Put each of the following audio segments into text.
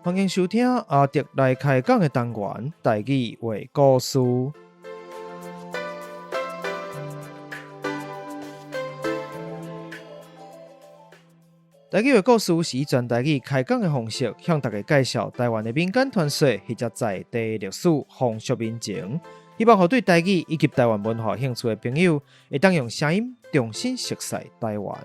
歡迎收聽阿德來開講的單元台語話故事。台語話故事是以全台語開講的方式，向大家介紹台灣的民間傳說或者在地歷史、風俗民情，希望予對台語以及台灣文化有興趣的朋友，會當用聲音重新熟悉台灣。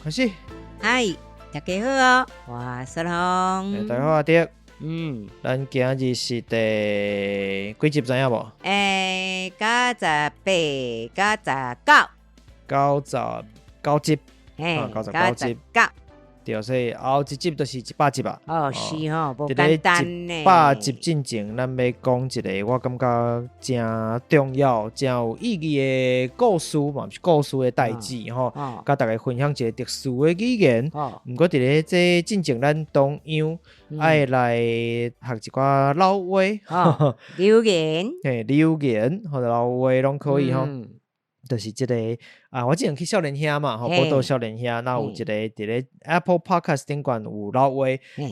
開始。嗨，大家好哦，我是龍。大家好，阿德。咱今日是第幾集知影無？ 98、99。99集。嘿， 99集。九。對，所以後一集就是100集啊。哦，是吼，無簡單呢。100集進前，咱欲講一个我感覺誠重要、誠有意義的故事嘛，毋是故事的代誌吼，佮大家分享一个特殊的語言。毋過佇咧這進前，咱同樣愛來學一寡老話。留言。嘿，留言或者老話攏可以吼。就是這個啊，我之前去少年兄嘛，吼，寶島少年兄，那有一個佇咧 Apple Podcast 頂懸有老話，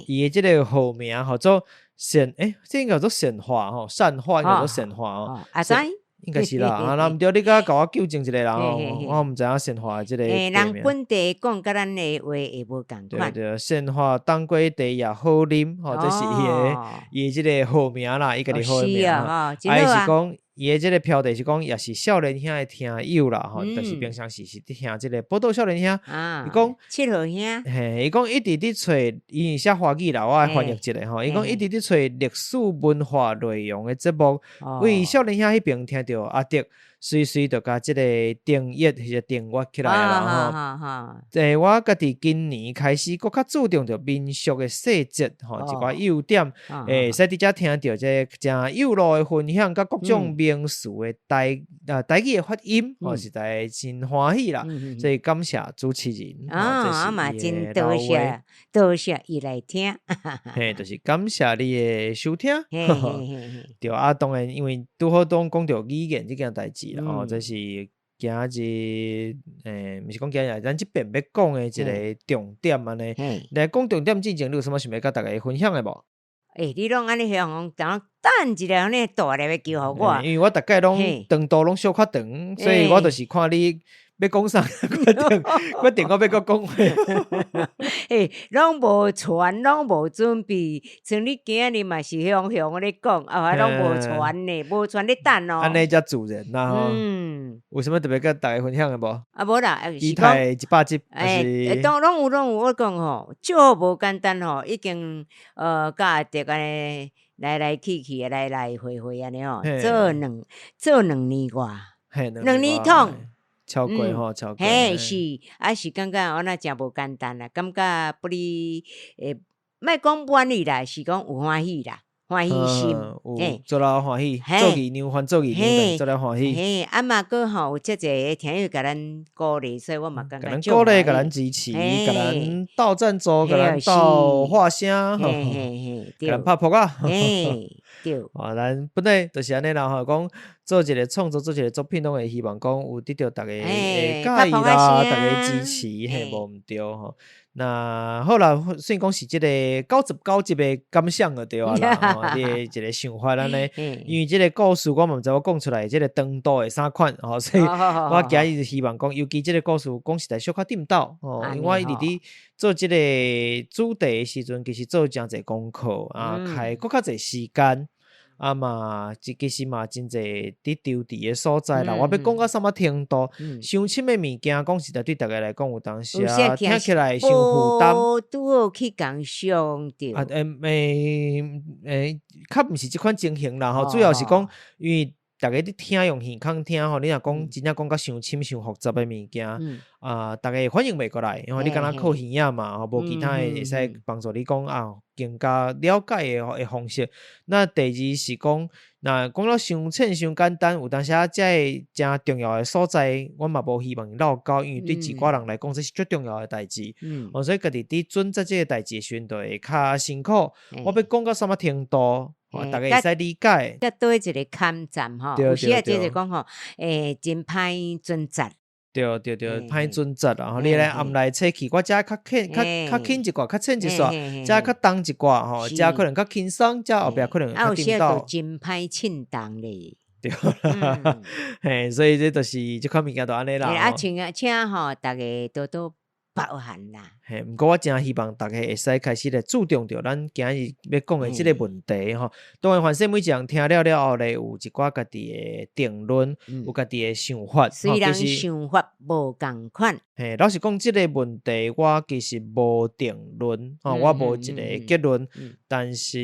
伊的這個號名叫做善，這應該叫做善話吼，善話應該叫做善話哦。阿知？應該是啦，啊，若毋對，你閣共我糾正一下啦吼，我毋知影善話這個人本地講佮咱的話會無仝款。對對，善話當歸茶也好啉，吼，這是伊的伊的這個號名啦，伊家己號名。啊，伊是講。伊的這个標題是講，也是少年兄的聽友啦，吼，就是平常時是佇聽這个寶島少年兄。伊講7號兄，嘿，伊講一直佇揣，伊是寫華語啦，我愛翻譯一下吼。伊講一直佇揣歷史文化內容的節目，為少年兄彼爿聽著阿德。隨隨就共這个訂閱或者訂閱起來啦吼。我家己今年開始閣較注重著民俗的細節吼，一寡優點，會使佇遮聽著這個誠有路的分享，佮各種名詞的台語的發音，吼，實在真歡喜啦。所以感謝主持人。啊，嘛真多謝，多謝伊來聽。嘿，就是感謝你的收聽。對啊，當然因為拄好當講著語言這件代誌。哦，這是今日，毋是講今日，咱這遍欲講的一个重點按呢。來講重點之前，你有啥物想欲佮大家分享的無？你攏按呢向等等一下，按呢大粒的球予我。因為我逐擺攏長度攏小可長，所以我就是看你欲講啥，決定決定我欲閣講話。攏無傳，攏無準備，像你今日嘛是雄雄咧講，啊，攏無傳呢，無傳咧等哦。按呢才自然啦吼。有啥物特別佮大家分享的無？啊，無啦，期待100集。都攏有攏有，我講吼，這無簡單吼，已經佮阿德按呢來來去去，來來回回按呢吼，做兩年外，兩年通。超過吼，超過。嘿，是，啊是感覺我那誠無簡單啦，感覺不離，莫講滿意啦，是講有歡喜啦，歡喜心，嘿，做了歡喜，做義娘還做義娘，做了歡喜。嘿，啊嘛閣吼有遮濟聽友共咱鼓勵，所以我嘛感覺。共咱鼓勵，共咱支持，共咱鬥贊助，共咱鬥發聲，共咱拍噗仔。嘿，對。啊，咱本來就是按呢啦吼，講做一个創作，做一个作品，攏會希望講有得著大家的佮意啦，大家支持，嘿，無毋對吼。那好啦，算講是這个99集的感想就對啊啦，吼，你的一个想法按呢，因為這个故事我嘛毋知我講出來這个長度會啥款吼，所以我今日希望講，尤其這个故事講實在小可顛倒吼，因為我一直佇做這个主題的時陣，其實做誠濟功課啊，開閣較濟時間。啊嘛，這其實嘛真濟佇籌佇的所在啦。我欲講到啥物程度，傷深的物件，講實在對大家來講，有當時啊聽起來傷負擔。無拄好去共傷著。啊，較毋是這款情形啦吼，主要是講因為。逐家咧聽用耳孔聽吼，你若講真正講甲傷深傷複雜的物件，啊，逐家會反應袂過來，因為你敢若靠耳仔嘛，吼，無其他的會使幫助你講啊，更加了解的方式。那第二是講，若講了傷淺傷簡單，有當時啊，這个誠重要的所在，阮嘛無希望漏溝，因為對一寡人來講，這是足重要的代誌。哦，所以家己佇準則這个代誌的時陣，就會較辛苦。我欲講到啥物程度？逐家會使理解。才佗一个坎站吼，有時啊，這就講吼，真歹準則。對對對，歹準則啦！吼，你來暗內吹氣，我遮較輕，較較輕一寡，較淺一撮，遮較重一寡，吼，遮可能較輕鬆，遮後壁可能較顛倒。真歹稱重咧。對啦，嘿，所以這就是這款物件就按呢啦。啊，請啊，請吼，逐家多多包涵啦。嘿，毋過我誠希望逐家會使開始來注重著咱今日欲講的這个問題吼。當然，反正每一人聽了了後咧，有一寡家己的定論，有家己的想法。雖然想法無仝款。嘿，老實講，這个問題我其實無定論，吼，我無一个結論。但是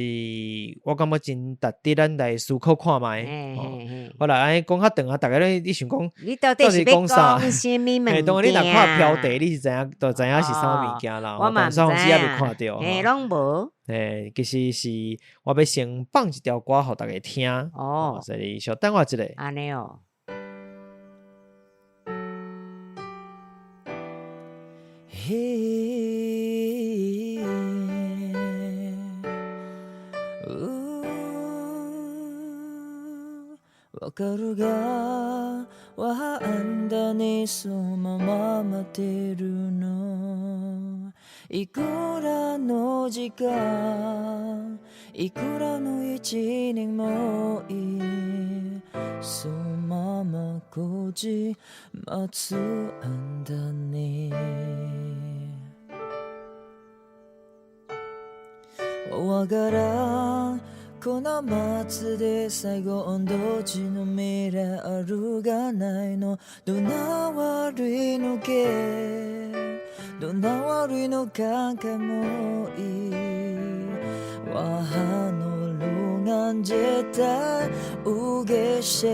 我感覺真值得咱來思考看覓。好啦，按呢講較長啊，逐家咧，你想講，你到底是欲講啥物物件？當然，你若看標題，你是知影，就知影是啥物件啦。我嘛毋知影，看著，嘿，攏無。嘿，其實是我欲先放一條歌予逐家聽。哦，所以小等我一下。按呢哦。いくらの時間いくらの一年もいいそのままこじ待つあんだねわからんこの松で最後どっちの未来あるがないのどんな悪いのけどんな悪いのかかもいい我哈の路岸絶対うげし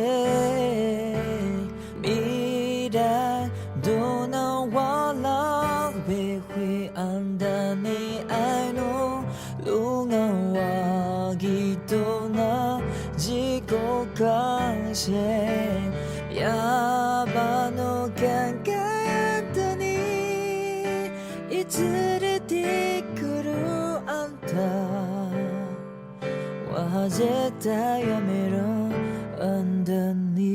未来どなわら别会安达你愛の路岸はきとな自己感謝やばの考えたにいつ出てくるあんたは絶対やめろあんだに。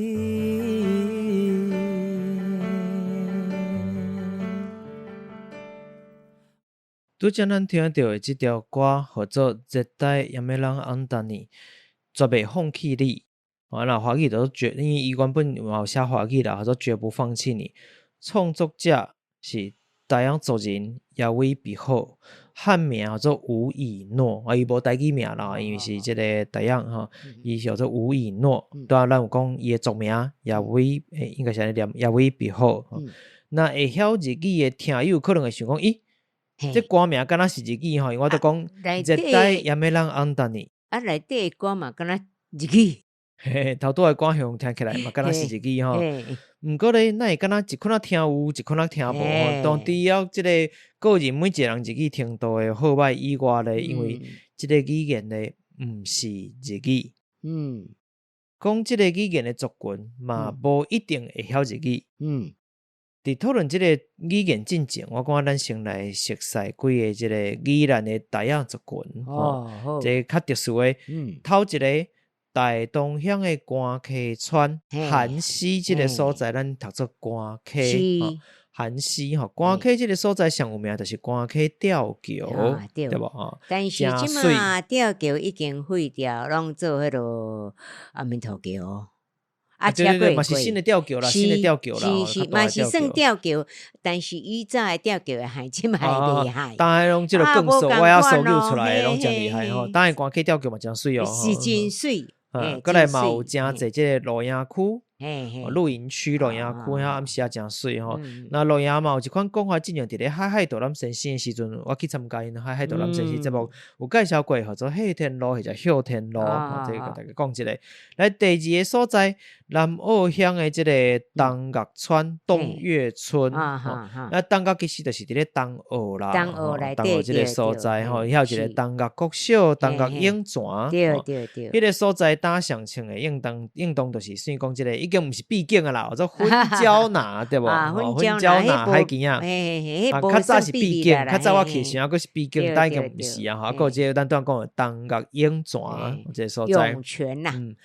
拄才咱聽著的這條歌，號做《熱帶亞美人安達尼》，絕袂放棄你。啊，若華語就絕，因為伊原本嘛有寫華語啦，號做絕不放棄你。創作者是台灣族人亞威比好，漢名號做吳以諾，啊，伊無台語名啦，因為是這个台灣吼，伊叫做吳以諾。對啊，咱有講伊的族名亞威，應該是按呢念亞威比好。那會曉日語的聽友可能會想講，咦？這歌名敢若是日語吼，因為我都講熱帶やめらんあんたに。啊，內底的歌嘛敢若日語。嘿，頭拄仔的歌向聽起來嘛敢若是日語吼。毋過咧，咱會敢若一款仔聽有，一款仔聽無吼。當除了這個個人每一個人日語程度的好歹以外咧，因為這個語言咧毋是日語。講這個語言的族群嘛，無一定會曉日語。佇討論這个語言進前，我感覺咱先來熟悉幾个這个宜蘭的台仔族群，吼，這個較特殊的。頭一个台東鄉的官溪村韓溪這个所在，咱讀做官溪，韓溪吼，官溪這个所在上有名就是官溪吊橋，對無？但是這馬吊橋已經廢掉，攏做彼落阿彌陀橋。啊，對對對，嘛是新的吊橋啦，新的吊橋啦，是是，嘛是算吊橋，但是以早的吊橋還這麼厲害。當然攏這个更數，我要搜救出來，攏真厲害吼。當然，官溪吊橋嘛真媠哦，是真媠。閣來嘛有誠濟這个露營區。露營區露營區遐暗時也誠媠吼。那露營嘛有一款講法，之前佇咧海海道南先生的時陣，我去參加𪜶海海道南先生節目，有介紹過，號做夏天路或者歇天路，這個共大家講一下。來第二个所在，南澳鄉的這個東岳村東岳村，那東岳其實就是佇咧東澳啦，東澳內東澳這個所在吼，遐有一個東岳國小、東岳湧泉，對對對，彼個所在當上穿的應當應當就是算講這個已經毋是秘境啊啦，叫做粉蕉拿對無？粉蕉拿海墘仔，啊，較早是秘境，較早我去時猶閣是秘境，但已經毋是啊。吼，啊，閣有這個咱拄仔講的東岳湧泉這個所在，湧泉啦，冷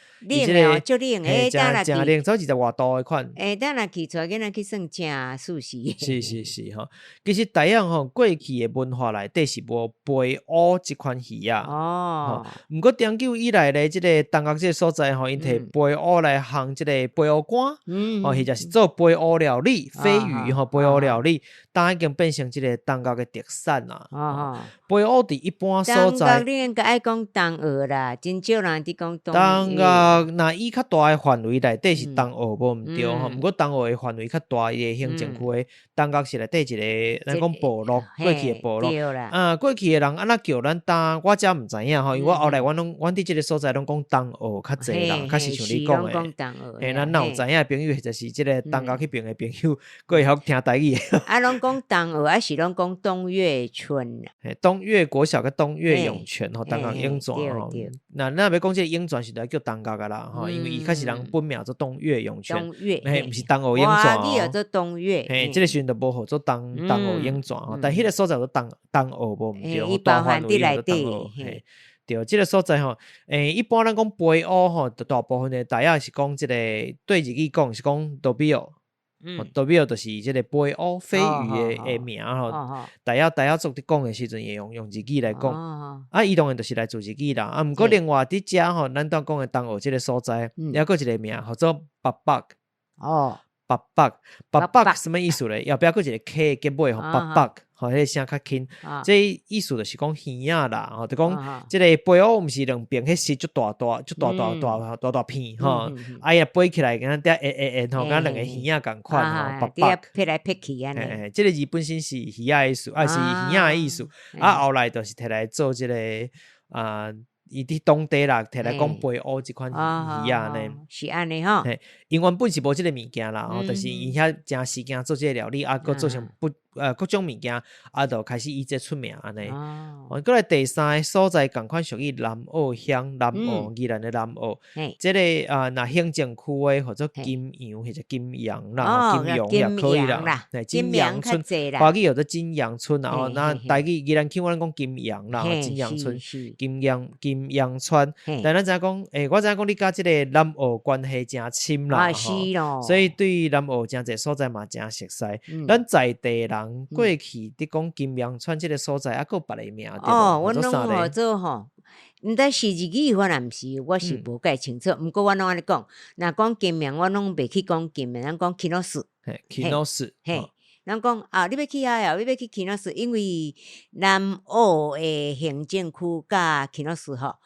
哦，足冷，欸，誠誠冷，走20外度的款。欸，等若去帶囡仔去算正舒適。是是是吼，其實台灣吼過去的文化內底是無飛烏這款魚仔。哦。毋過長久以來咧，這個東岳這個所在吼，𪜶提飛烏來烘這個飛烏乾，哦，或者是做飛烏料理，飛魚吼，飛烏料理，當已經變成這個東岳的特產啦。哦。飛烏佇一般所在。東岳你應該愛講東澳啦，真少人佇講東東岳若以較大的範圍內底是東澳無毋對吼，毋過東澳的範圍較大，伊的行政區的東岳是內底一個，咱講部落，過去的部落。啊，過去的人按怎叫咱東，我才毋知影吼，因為我後來阮攏，阮佇這個所在攏講東澳較濟啦，較是像你講的。嘿，咱若有知影的朋友，或者是這個東岳彼邊的朋友，閣會曉聽台語的。啊，攏講東澳，還是攏講東岳村？嘿，東岳國小佮東岳湧泉吼，東岳湧泉吼。那咱若欲講這個湧泉是來叫東岳个啦，吼，因為伊確實人本名做東岳湧泉，嘿，毋是東澳湧泉哦。華語叫做東岳。嘿，這個時陣就無號做東東澳湧泉吼，但彼個所在叫東東澳無毋對，大範圍叫做東澳。嘿，對，這個所在吼，欸，一般咱講飛烏吼，大部分的大約是講這個對日語講是講トビウ。トビウ就是這個飛烏飛魚的的名吼，大約大約族佇講的時陣會用用日語來講，啊，伊當然就是來自日語啦。啊，毋過另外佇遮吼，咱拄仔講的東澳這個所在，猶閣一個名號做北北。哦，北北北北什麼意思咧？後壁閣一個 K 結尾吼，北北。吼，彼個聲較輕，這意思就是講耳仔啦，吼，就講這個飛烏毋是兩邊彼絲足大大、足大大大大大片吼，啊伊若飛起來，敢若會會會吼，敢若兩個耳仔仝款吼，北北。撇來撇去按呢。嘿，這個字本身是耳仔的意思，啊是耳仔的意思，啊後來就是提來做這個啊。伊佇當地啦，提來講飛烏這款魚仔呢，是按呢吼。嘿，因原本是無這個物件啦，吼，但是𪜶遐誠時間做這個料理，啊，閣做成不各種物件，啊，就開始以這出名按呢。哦，閣來第三个所在，仝款屬於南澳鄉，南澳宜蘭的南澳。這個啊，若行政區的號做金陽或者金陽啦，金陽也可以啦。金陽村，華語叫做金陽村啦，吼，那台語宜蘭腔阮講金陽啦，金陽村，金陽金陽村。但咱知影講，欸，我知影講你佮這個南澳關係誠深啦，吼，所以對南澳誠濟所在嘛誠熟似。咱在地人過去佇講金陽村這個所在，猶閣有別个名哦，阮攏號做吼，毋知是日語還毋是，我是無介清楚。毋過我攏按呢講，若講金陽，我攏袂去講金陽，咱講起諾斯。嘿，起諾斯。嘿，人講啊，你欲去遐哦？你欲去起諾斯？因為南澳的行政區佮起諾斯吼，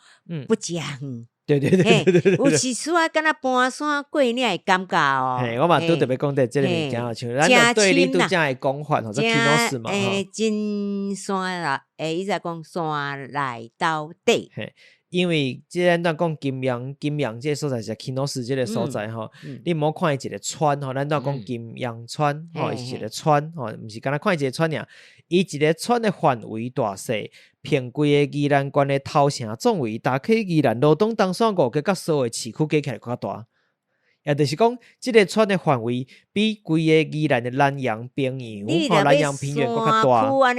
不誠遠。對對對對對，有一絲仔敢若搬山過嶺的感覺哦。嘿，我嘛拄特別講著這個物件，像咱對你拄才的講法，號做起諾斯嘛，欸，真山啦，欸，伊在講山內斗底。嘿，因為這咱拄講金陽，金陽這個所在是起諾斯這個所在吼，你毋好看伊一個村吼，咱拄講金陽村吼，是一個村吼，毋是干焦看伊一個村爾，伊一個村的範圍大細。平規个宜蘭縣的頭城總圍，大溪宜蘭羅東東山五个佮所有市區加起來閣較大，也就是講，這個村的範圍比規个宜蘭的南陽平陽吼，南陽平原閣較大。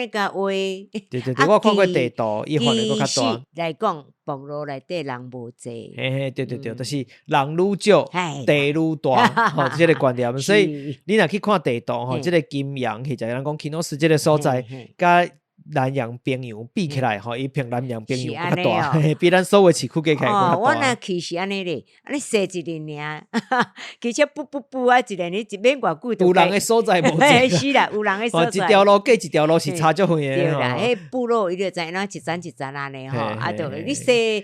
對對對，我看過地圖，伊範圍閣較大。來講，部落內底人無濟。嘿嘿，對對對，就是人愈少，地愈大，吼，這個觀念。所以你若去看地圖吼，這個金陽或者人講起諾斯這個所在，佮南陽平陽比起來，吼，伊比南陽平陽閣較大，比咱所有市區加起來閣較大。哦，我若去是按呢咧，按呢踅一日爾，其實步步步啊，一個你一免偌久。有人的所在無濟。是啦，有人的所在。一條路過一條路是差足遠的。對啦，彼部落伊就知影一層一層按呢吼，啊，就你踅。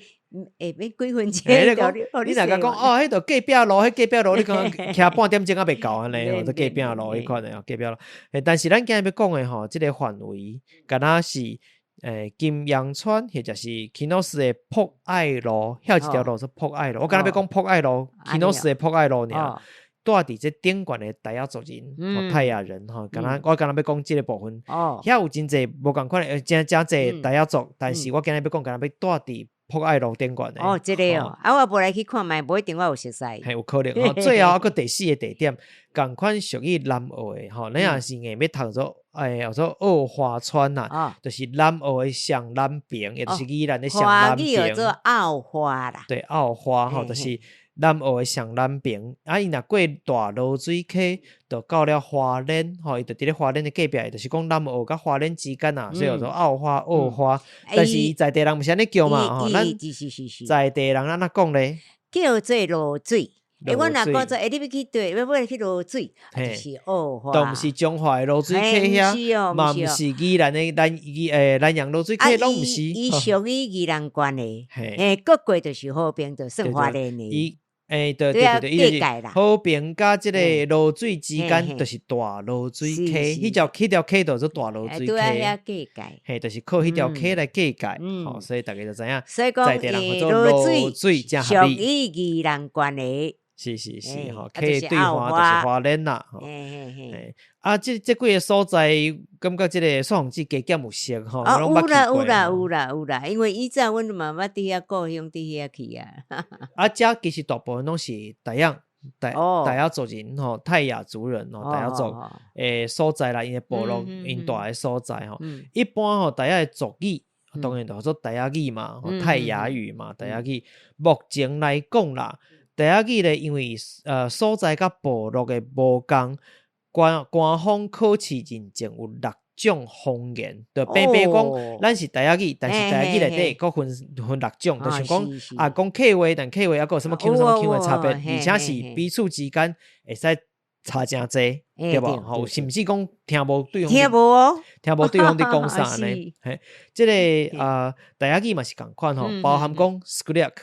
會免幾分鐘。欸，你講，你若共講哦，彼著隔壁路，彼隔壁路，你講騎半點鐘猶袂到按呢，吼，隔壁路彼款的吼，隔壁路。欸，但是咱今日欲講的吼，這個範圍，敢若是金陽川，或者是起諾斯的朴愛路，遐有一條路說朴愛路，我敢若欲講朴愛路，起諾斯的朴愛路爾。住佇這頂懸的達雅族人，泰雅人吼，敢若我敢若欲講這个部分，遐有真濟無仝款的，誠誠濟達雅族，但是我今日欲講，敢若欲住佇朴愛路頂懸的。哦，這个哦，啊，我無來去看覓，無一定我有熟似。嘿，有可能吼。最後猶閣第四个地點，仝款屬於南澳的吼，你若是硬欲讀做，叫做澳華村啊，就是南澳的上南爿，也就是宜蘭的上南爿。華語叫做澳華啦。對，澳華吼，就是。南澳的上南爿，啊，伊若過大濁水溪，就到了花蓮，吼，伊就佇咧花蓮的隔壁，就是講南澳佮花蓮之間啊，所以叫做澳花、澳花。但是在地人毋是按呢叫嘛，吼，咱在地人按怎講咧？叫做濁水。欸，阮若講做，欸，你欲去佗，欲欲去濁水，就是澳花。都毋是彰化的濁水溪遐，嘛毋是宜蘭的南宜南陽濁水溪，攏毋是。伊屬於宜蘭縣的，嘿，閣過就是和平，就算花蓮的。伊欸，對對對對，伊就是和平佮這个濁水之間，就是大濁水溪，彼條彼條溪就做大濁水溪。嘿，就是靠彼條溪來過界，吼，所以大家就知影，在地人叫做濁水才合理。屬於宜蘭縣的。是是是，吼，溪對岸就是花蓮啦，吼。啊，這幾个所在，感覺這个雪鳳姊加減有熟吼。啊，有啦有啦有啦有啦，因為以前阮嘛捌佇遐故鄉佇遐去啊。啊，遮其實大部分攏是達雅達達雅族人吼，泰雅族人吼，達雅族的所在啦，𪜶的部落𪜶蹛的所在吼。一般吼，達雅的族語，當然就叫做達雅語嘛，泰雅語嘛，達雅語。目前來講啦，達雅語咧，因為所在佮部落的無仝，官官方考試認證有六種方言，就平平講，咱是達雅語，但是達雅語內底閣分分六種，就像講啊，講客話，但客話猶閣有啥物腔啥物腔的差別，而且是彼此之間會使差誠濟，對無？吼，甚至講聽無對方，聽無哦，聽無對方佇講啥呢？嘿，這个達雅語嘛是仝款吼，包含講 Squliq，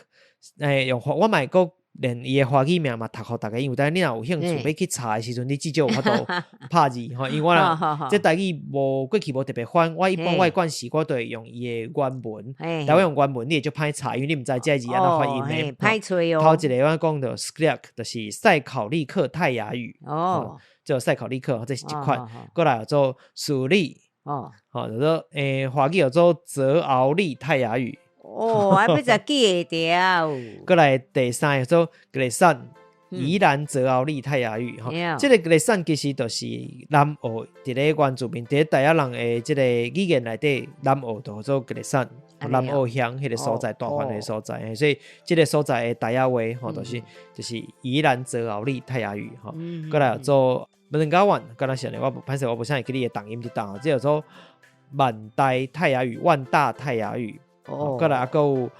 欸，用我嘛會閣連伊的華語名嘛讀予逐家，因為等下你若有興趣欲去查的時陣，你至少有法度拍字吼。因為我若這台語無過去無特別翻，我一般我的慣勢我都會用伊的原文，但我用原文你會足歹查，因為你毋知這个字按怎發音的。歹揣哦。頭一个我講著 Squliq，就是賽考利克泰雅語。哦，叫賽考利克，這是一款。過來叫做蘇利。哦，好，就說華語叫做澤敖利泰雅語。哦，還欲再記會著。過來第三個做格雷善，宜蘭澤敖利泰雅語。吼，這个格雷善其實就是南澳佇咧原住民佇咧達雅人的這个語言內底，南澳就叫做格雷善，南澳鄉彼个所在，大範圍所在。所以這个所在的達雅話，吼，就是宜蘭澤敖利泰雅語。吼，過來做門加灣，敢若是按呢，我歹勢我無啥會記你的重音佇佗，這叫做萬大泰雅語，萬大泰雅語。哦，過來猶閣有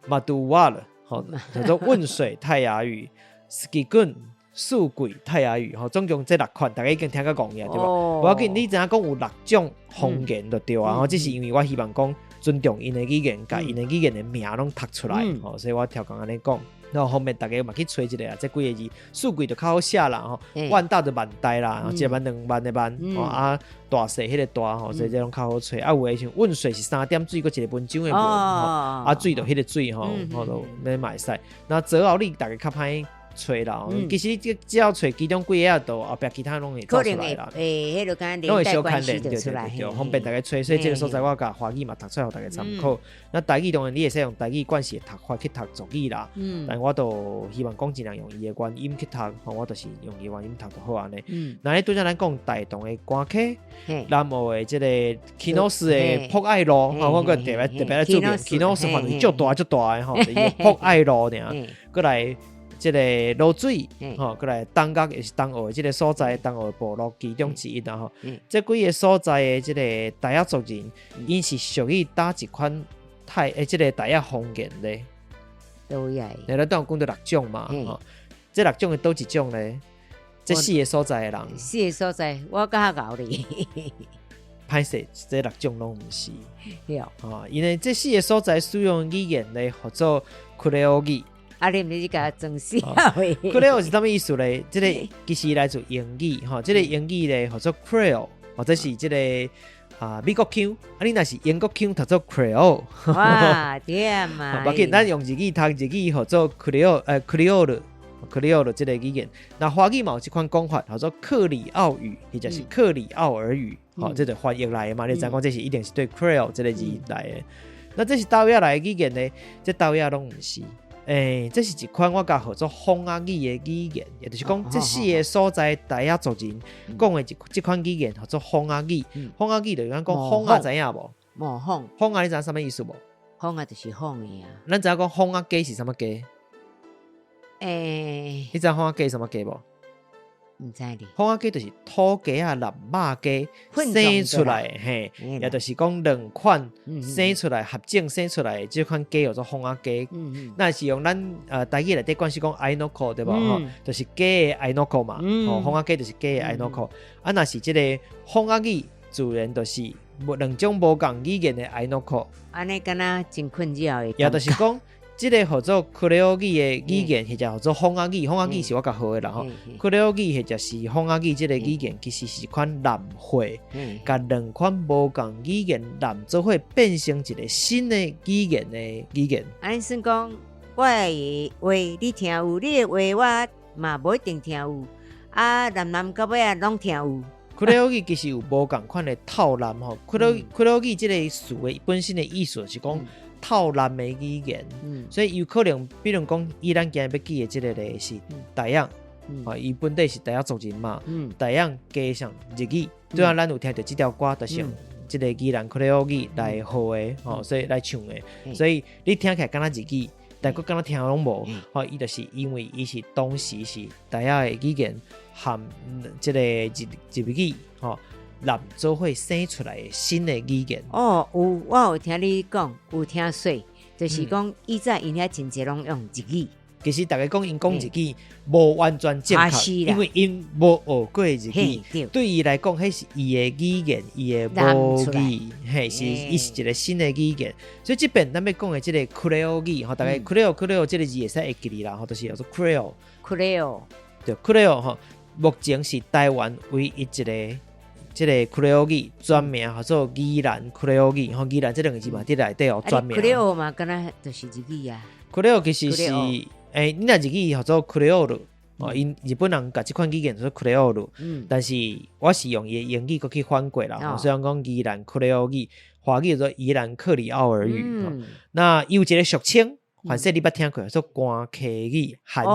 馬都瓦了，吼，叫做汶水泰雅語，斯基棍四季泰雅語，吼，總共這六款，大家已經聽甲戇去啊，對無？無要緊，你知影講有六種方言就對啊，吼，這是因為我希望講尊重𪜶的語言，共𪜶的語言的名攏讀出來，吼，所以我超工按呢講。然後方便逐家嘛去揣一下啊，這幾个字，四季就較好寫啦吼，萬大就萬大啦，一萬兩萬的萬，吼啊大細彼个大吼，所以這攏較好揣。啊有的像汶水是三點水，閣一个文章的文，吼啊水就彼个水吼，吼就免嘛會使。那澤敖利逐家較歹揣啦，其實這只要揣其中幾个就後壁其他攏會走出來啦。欸，彼個敢若攏會相牽連，對對對對，方便逐家揣。所以這个所在我共華語嘛讀出來，予逐家參考。那台語當然你會使用台語慣勢的讀法去讀族語啦，但我都希望講盡量用伊的原音去讀，吼，我就是用伊的原音讀就好按呢。那咧拄才咱講台東的官溪，南澳的這个起諾斯的朴愛路，吼，我閣特別特別來注明，起諾斯範圍足大足大的吼，伊的朴愛路爾，閣來。這个濁水，吼，閣來東角也是東澳的這个所在，東澳的部落其中之一啦吼。這幾个所在的這个達雅族人，𪜶是屬於佗一款泰欸，這个達雅方言咧。佗位來？咱拄有講著六種嘛，吼，這六種的佗一種咧？這四个所在的人。四个所在，我較𠢕咧。歹勢，這六種攏毋是。對。哦，因為這四个所在使用語言咧，號做克里奧語。啊，你毋是共裝死啊？克里奧是啥物意思咧？這個其實來自英語，吼，這個英語咧號做 Creole，或者是這個啊美國腔。啊，你若是英國腔讀做 Creole。哇，對嘛？無要緊，咱用日語讀日語號做 Creole，Creole。克里奧的這個語言，那華語嘛有這款講法，叫做克里奧語，或者是克里奧爾語，吼，這就翻譯來的嘛。你知講這是一定是對 Creole 這個字來的。那這是佗位來的語言呢？這佗位攏毋是。這是一款我共號做風仔語的語言，也就是講這四个所在達雅族人講的這款語言號做風仔語。風仔語就是講風仔知影無？模仿。風仔你知影啥物意思無？風仔就是風的啊。咱知影講風仔雞是啥物雞？你知影風仔雞是啥物雞無？毋知咧。風仔雞就是土雞仔摠肉雞生出來，嘿，也就是講兩款生出來合種生出來的這款雞叫做風仔雞。若是用咱台語內底慣勢講愛諾克對無？吼，就是雞的愛諾克嘛。吼，風仔雞就是雞的愛諾克。啊，若是這个風仔語，自然就是兩種無仝語言的愛諾克。按呢敢若真困擾的。也就是講，這个號做克里奧語的語言，或者號做風仔語，風仔語是我較好的啦吼。克里奧語或者是風仔語這个語言，其實是一款濫會，共兩款無仝語言濫做伙變成一个新的語言的語言。按呢算講，我的話你聽有，你的話我嘛無一定聽有。啊，南南到尾仔攏聽有。克里奧語其實有無仝款的套濫吼。克里奧語這个詞的本身的意思是講套濫的語言，所以有可能，比如講，以咱今日欲記的這个例是達雅，啊，伊本底是達雅族人嘛，達雅加上日語，對啊，咱有聽著這條歌，就是用這个宜蘭克里奧語來學的，吼，所以來唱的，所以你聽起來敢若日語，但閣敢若聽攏無，吼，伊就是因為伊是當時是達雅的語言和這个日語，吼，濫做伙生出來的新的語言。哦，有，我有聽你講，有聽說，就是講以前𪜶遐真濟攏用日語。其實逐家講𪜶講日語無完全正確，因為𪜶無學過日語，對伊來講，彼是伊的語言，伊的母語，嘿，是伊是一个新的語言。所以這遍咱欲講的這个克里奧語，吼，逐家克里奧克里奧這个字會使會記得啦，吼，就是叫做 Creole，Creole，對，Creole 吼，目前是台灣唯一一个。這个克里奧語專名號做宜蘭克里奧語，吼，宜蘭這兩个字嘛，佇內底哦，專名。克里奧嘛，敢若就是日語啊。克里奧其實是，你若日語號做クレオール，哦，𪜶日本人共這款語言做クレオール，但是我是用伊的英語閣去翻過啦，所以講宜蘭克里奧語，華語叫做宜蘭克里奧爾語。那伊有一个俗稱，凡勢你捌聽過，做官溪語、寒溪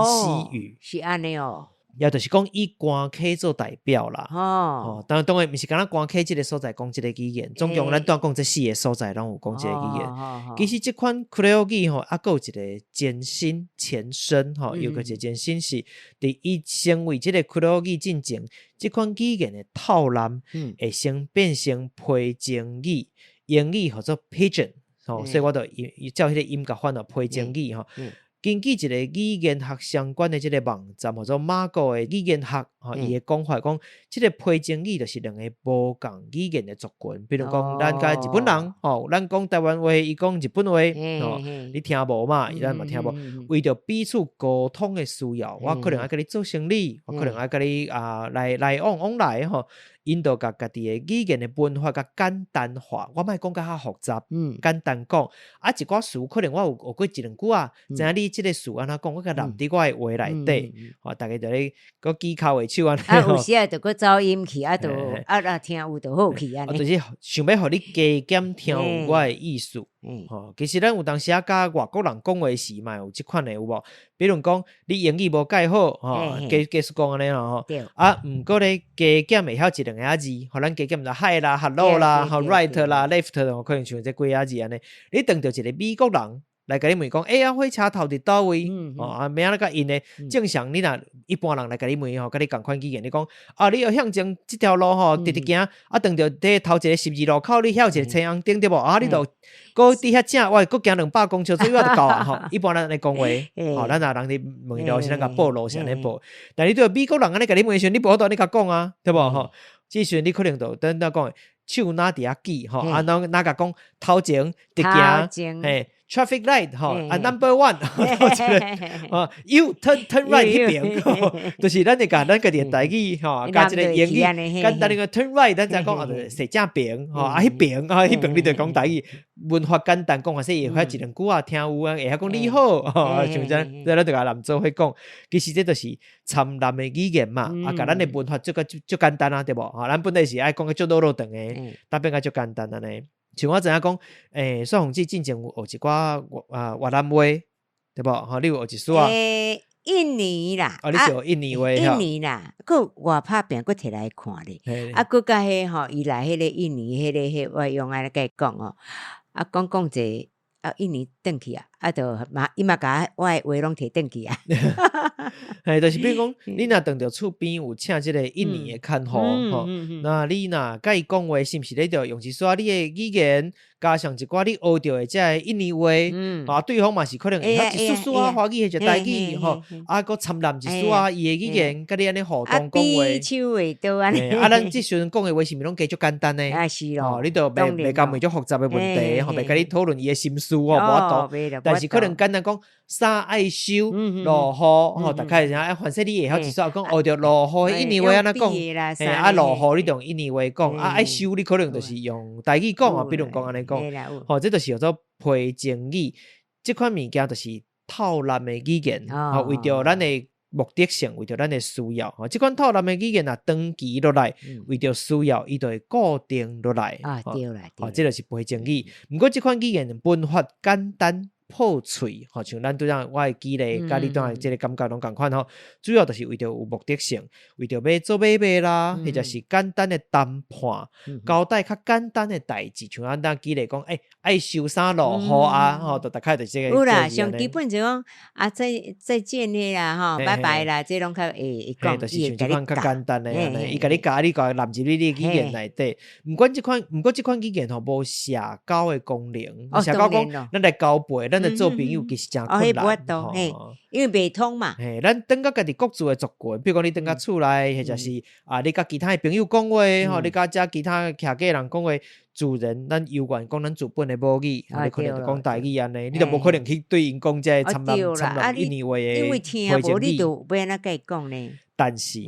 語，是按呢哦。也就是講以官溪做代表啦，哦，當然當然毋是干焦官溪這个所在講這个語言，總共咱拄講這四个所在攏有講這个語言。其實這款克里奧語吼，猶閣有一个前身前身吼，有閣一个前身是佇伊成為這个克里奧語進前，這款語言的套濫會先變成皮精語，英語號做 Pidgin，吼，所以我就照彼个音共翻做皮精語吼。根據一个語言學相關的這个網站，號做馬國的語言學，吼，伊的講法講，這个皮精語就是兩个無仝語言的族群，比如講，咱佮日本人，吼，咱講台灣話，伊講日本話，吼，你聽無嘛？伊咱嘛聽無。為著彼此溝通的需要，我可能愛佮你做生理，我可能愛佮你啊來來往往來吼。𪜶就共家己的語言的文化共簡單化，我莫講甲較複雜，簡單講。啊，一寡詞可能我有學過一兩句啊，知影你這个詞按怎講，我共納佇我的話內底，吼，逐家就咧閣舉跤劃手按呢。啊，有時啊，就閣走音去，啊，就啊啊聽有就好去按呢。就是想欲予你加減聽有我的意思。吼，其實咱有當時啊，佮外國人講話時嘛，有這款的有無？比如講，你英語無蓋好，吼，假使講按呢吼，啊，毋過咧加減會曉一兩个字，予咱加減就 hi 啦、hello 啦、吼 right 啦、left，可能像這幾仔字按呢。你當著一个美國人來共你問講，欸啊，火車頭佇佗位？哦，啊，欲按怎共𪜶呢？正常你若一般人來共你問吼，共你仝款語言，你講啊，你欲向前這條路吼，直直行，啊，當著佇頭一个十字路口，你遐有一个青紅燈對無？啊，你就閣佇遐正，哇，閣行200公尺左右就到啊！吼，一般人按呢講話，吼，咱若人佇問路時，咱共報路是按呢報。但你對美國人按呢共你問的時陣，你無法度按呢共講啊，對無吼？這時陣你可能就等等講的。手若佇遐記吼，啊，若若共講頭前直行，嘿，traffic light 吼，啊，number one，啊，U turn turn right 彼邊，就是咱會共咱家己的台語吼，佮這个英語，簡單的 turn right，咱才講啊，踅正爿吼，啊，彼爿啊，彼爿你就講台語，文法簡單講，還是會曉一兩句仔聽有啊，會曉講你好，吼，像這樣，咱就共南做伙講，其實這就是摻雜的語言嘛，啊，共咱的文法做較足簡單啊，對無？吼，咱本來是愛講個足囉囉長的，但變甲足簡單按呢。像我知影講，雪鳳姊進前有學一寡越南話，對無？吼，你有學一絲仔？印尼啦，哦，你是學印尼話？印尼啦，閣外拍拚閣提來看咧，啊，閣佮彼吼，伊來彼个印尼彼个彼外傭按呢共伊講哦，啊，講講者，啊，印尼轉去啊，啊，就嘛，伊嘛共我的話攏提轉去啊。嘿，就是比如講，你若轉著厝邊有請這个印尼的看護吼，那你若佮伊講話，是毋是你著用一絲你的語言，加上一寡你學著的這个印尼話，啊，對方嘛是可能會曉一絲絲仔華語或者台語吼，啊，閣摻雜一絲仔伊的語言，佮你按呢互動講話。手會倒按呢。啊，咱這時陣講的話是毋是攏加足簡單呢？啊，是咯。吼，你著袂共問足複雜的問題，吼，袂共你討論伊的心事吼，無法度。但是可能簡單講，衫愛收，落雨吼，大概是按呢，反正你會曉一絲講學著落雨印尼話按怎講，嘿，啊落雨你就用印尼話講，啊愛收你可能就是用台語講啊，比如講按呢講，吼，這就是叫做批情語，這款物件就是套濫的語言，吼，為著咱的目的性，為著咱的需要，吼，這款套濫的語言若長期落來，為著需要，伊就會固定落來，啊，對啦，吼，這就是批情語。毋過這款語言文法簡單。破喙，吼，像咱拄才我的舉例，佮你拄才這个感覺攏仝款吼，主要就是為著有目的性，為著欲做買賣啦，或者是簡單的談判，交代較簡單的代誌，像咱當舉例講，欸，愛收衫落雨啊，吼，就大概就是這个。有啦，上基本就講啊，再見的啦，吼，拜拜啦，這攏較會講，就是像這款較簡單的，伊共你教你共納入你的語言內底。毋過這款語言吼，無社交的功能，社交講，咱來交陪，咱來做朋友其實誠困難，吼，因為袂通嘛。嘿，咱轉到家己各自的族群，比如講你轉到厝內，或者是啊，你佮其他的朋友講話，吼，你佮遮其他徛家人講話，自然咱猶原講咱自本的母語，你可能就講台語按呢，你就無可能去對𪜶講這個摻雜摻雜印尼話的因為聽無，你就欲按怎共伊講呢？但是，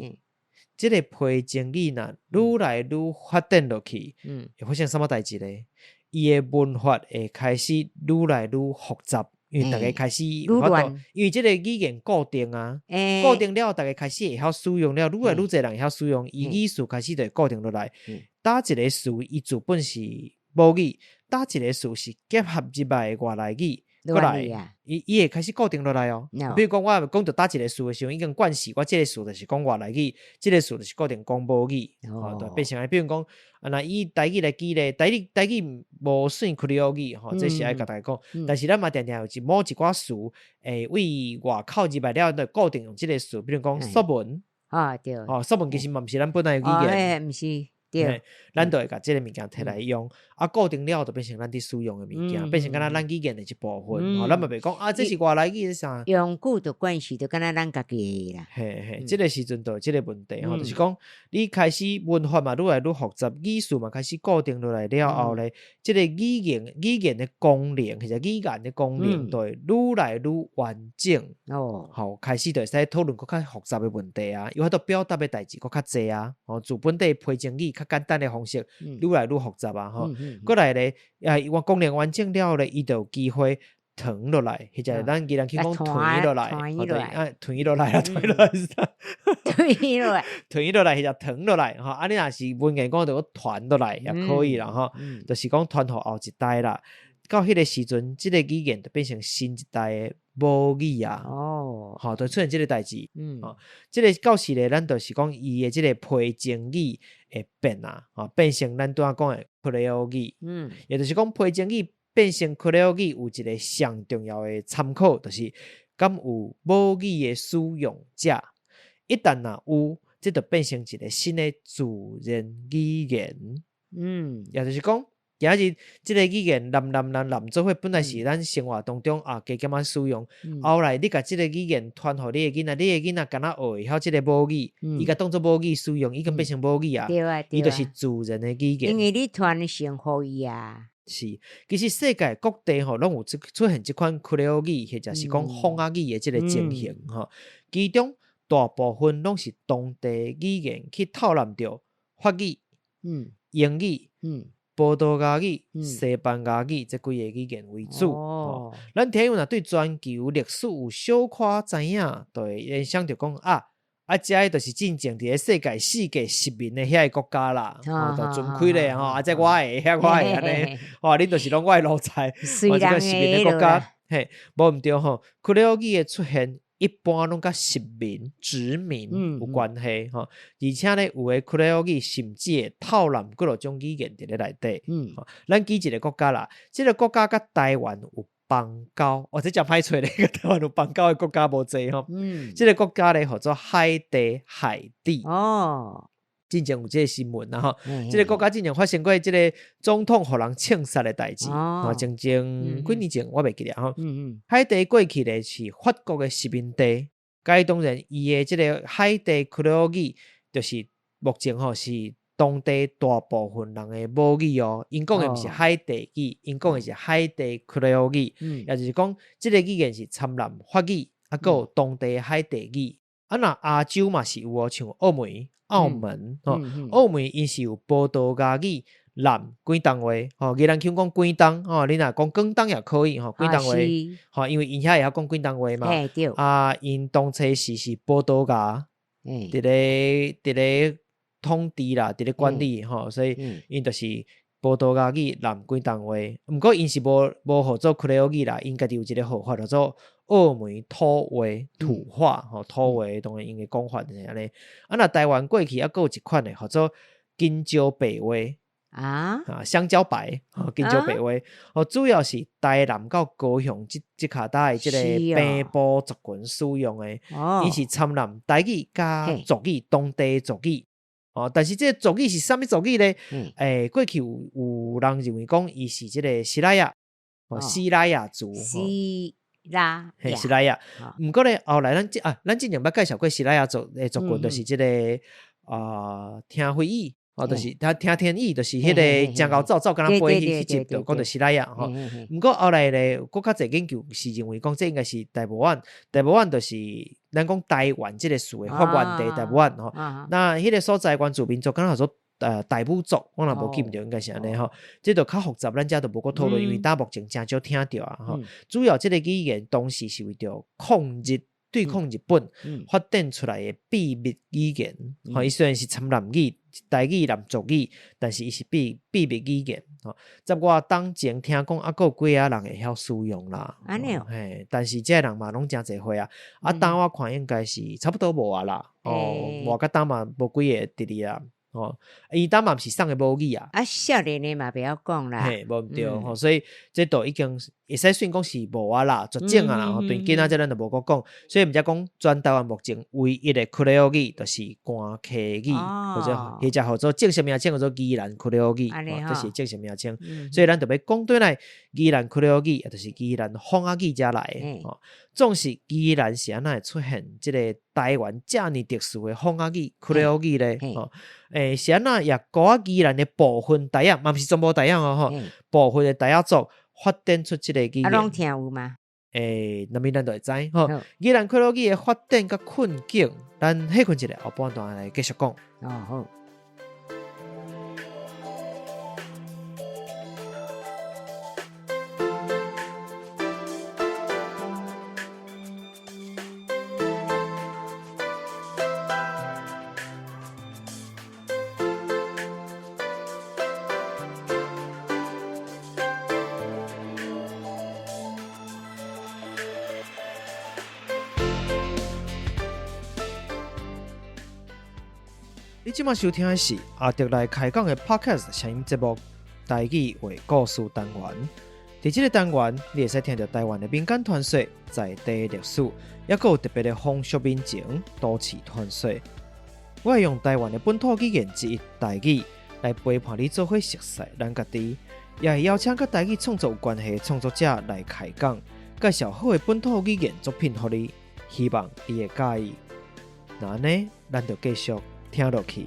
這个批情語若愈來愈發展落去，會發生啥物代誌咧？伊的文法會開始愈來愈複雜，因為逐家開始有法度，因為這个語言固定啊，固定了後，逐家開始會曉使用了，愈來愈濟人會曉使用，伊語序開始就會固定落來。佗一个詞伊自本是母語，佗一个詞是結合入來的外來語，過來，伊會開始固定落來哦。比如講，我講著佗一个詞的時陣，已經慣勢，我這个詞就是講外來語，這个詞就是固定講母語，吼，就變成按呢。比如講，啊，若以台語來舉例，台語無算克里奧語，吼，這是愛共大家講。但是咱嘛定定有一某一寡詞，會為外口入來了，就固定用這个詞，比如講作文，啊對，吼，作文其實嘛毋是咱本來的語言，毋是。對，咱就會共這个物件提來用，啊，固定了就變成咱佇使用的物件，變成敢若咱語言的一部分。吼，咱嘛袂講啊，這是外來語啥？用久就慣勢，就敢若咱家己的啦。嘿嘿，這个時陣就有這个問題吼，就是講你開始文法嘛愈來愈複雜，語序嘛開始固定落來了後咧，這个語言的功能，或者語言的功能，就會愈來愈完整。哦，好，開始就會使討論閣較複雜的問題啊，有法度表達的代誌閣較濟啊。吼，自本底批情語較簡單的方式，愈來愈複雜啊！吼，過來咧，啊，我功能完整了後咧，伊就有機會傳落來，或者咱宜蘭去講傳落來，啊，傳落來啊，傳落來是啥？傳落來，傳落來或者傳落來，吼，啊，你若是文言講就傳落來也可以啦，吼，就是講傳予後一代啦。到彼个時陣，這个語言就變成新一代的母語啊！哦，吼，就出現這个代誌。吼，這个到時咧，咱就是講伊的這个批情語會變啊，吼，變成咱拄仔講的克里奧語。也就是講批情語變成克里奧語有一个上重要的參考，就是敢有母語的使用者。一旦若有，這就變成一个新的自然語言。也就是講，今日這个語言南南南南做伙，本來是咱生活當中啊加減仔使用。後來你共這个語言傳予你的囡仔，你的囡仔敢若學會曉這个母語，伊共當做母語使用，已經變成母語啊。對啊，伊就是自然的語言。因為你傳承予伊啊。是，其實世界各地吼攏有出現這款克里奧語，或者是講方仔語的這个情形吼。其中大部分攏是當地語言去透納著法語、英語、葡萄牙語、西班牙語這幾个語言為主。哦，咱聽友若對全球歷史有小可知影，就會聯想著講啊，啊，這个就是進前佇咧世界四個殖民的遐個國家啦，吼，就尊開咧吼，啊，這我的，遐我的按呢，吼，恁就是攏我的奴才，哦，這個殖民的國家，嘿，無毋對吼，克里奧語的出現一般攏佮殖民、殖民有關係吼，而且咧有的克里奧語甚至會透納幾落種語言佇咧內底。咱舉一個國家啦，這個國家佮台灣有邦交，哦，這誠歹揣咧，佮台灣有邦交的國家無濟吼。這個國家咧號做海地，海地。進前有這個新聞啦吼，這個國家進前發生過這個總統予人槍殺的代誌，吼，前前幾年前我袂記得吼。海地過去咧是法國的殖民地，該當然伊的這個海地克里奧語就是目前吼是當地大部分人的母語哦。𪜶講的毋是海地語，𪜶講的是海地克里奧語，也就是講這個語言是摻雜法語，啊，閣有當地的海地語。啊，若亞洲嘛是有哦，像澳門。澳門吼，澳門𪜶是有葡萄牙語、南廣東話吼，宜蘭腔講廣東吼，你若講廣東也可以吼，廣東話吼，因為𪜶遐會曉講廣東話嘛。啊，𪜶當初是葡萄牙佇咧佇咧統治啦，佇咧管理吼，所以𪜶就是葡萄牙語、南廣東話。毋過𪜶是無無號做克里奧語啦，𪜶家己有一个號法叫做澳門土話、土話吼，土話當然𪜶的講法就是按呢。啊，若台灣過去猶閣有一款的，號做金蕉白話啊，啊，香蕉白，金蕉白話，哦，主要是台南到高雄這這跤搭的這個平埔族群使用的，伊是摻雜台語佮族語，當地族語。哦，但是這個族語是啥物族語咧？欸，過去有有人認為講伊是這個西拉雅，哦，西拉雅族。西拉嘿，西拉雅。毋過咧，後來咱啊，咱之前捌介紹過西拉雅族的族群，就是這個啊，聽飛語，哦，就是聽聽天語，就是彼个誠𠢕走走，敢若飛彼彼集，就講著西拉雅吼。毋過後來咧，閣較濟研究是認為講，這應該是大埔灣，大埔灣就是咱講台灣這个詞的發源地，大埔灣吼。那彼个所在原住民族，敢若號做大武族，我若無記毋著，應該是按呢吼。這就較複雜，咱遮就無閣討論，因為到目前誠少聽著啊吼。主要這个語言當時是為著抗日、對抗日本發展出來的秘密語言。吼，伊雖然是摻雜語、台語南族語，但是伊是秘秘密語言。吼，十外冬前聽講，猶閣有幾仔人會曉使用啦。按呢哦。嘿，但是這个人嘛攏誠濟歲啊。啊，當我看應該是差不多無啊啦。哦，活到今嘛無幾个佇咧啊。吼，伊當嘛毋是送的母語啊。啊，少年的嘛袂曉講啦。嘿，無毋對吼，所以這都已經會使算講是無啊啦，絕種啊啦，吼，對囡仔這咱就無閣講。所以毋才講全台灣目前唯一的克里奧語就是官溪語，或者或者號做正式名稱叫做宜蘭克里奧語，這是正式名稱。所以咱就欲講轉來宜蘭克里奧語，也就是宜蘭方仔語遮來的。吼，總是宜蘭是按怎會出現這个台灣遮爾特殊的方仔語、克里奧語咧？吼，欸，是按怎也古仔宜蘭的部分台仔，嘛毋是全部台仔哦，吼，部分的台仔族發展出這个語言。啊，攏聽有嗎？欸，那物咱就會知吼。宜蘭克里奧語的發展佮困境，咱歇睏一下，後半段來繼續講。哦，好。你這馬收聽的是阿德來開講的 Podcast 聲音節目《台語話故事單元》。佇這个單元，你會使聽著台灣的民間傳說、在地歷史，抑閣有特別的風俗民情、都市傳說。我會用台灣的本土語言之一台語，來陪伴你做伙熟似咱家己，也會邀請佮台語創作有關係的創作者來開講，介紹好的本土語言作品予你，希望你會佮意。那按呢，咱就繼續聽落去。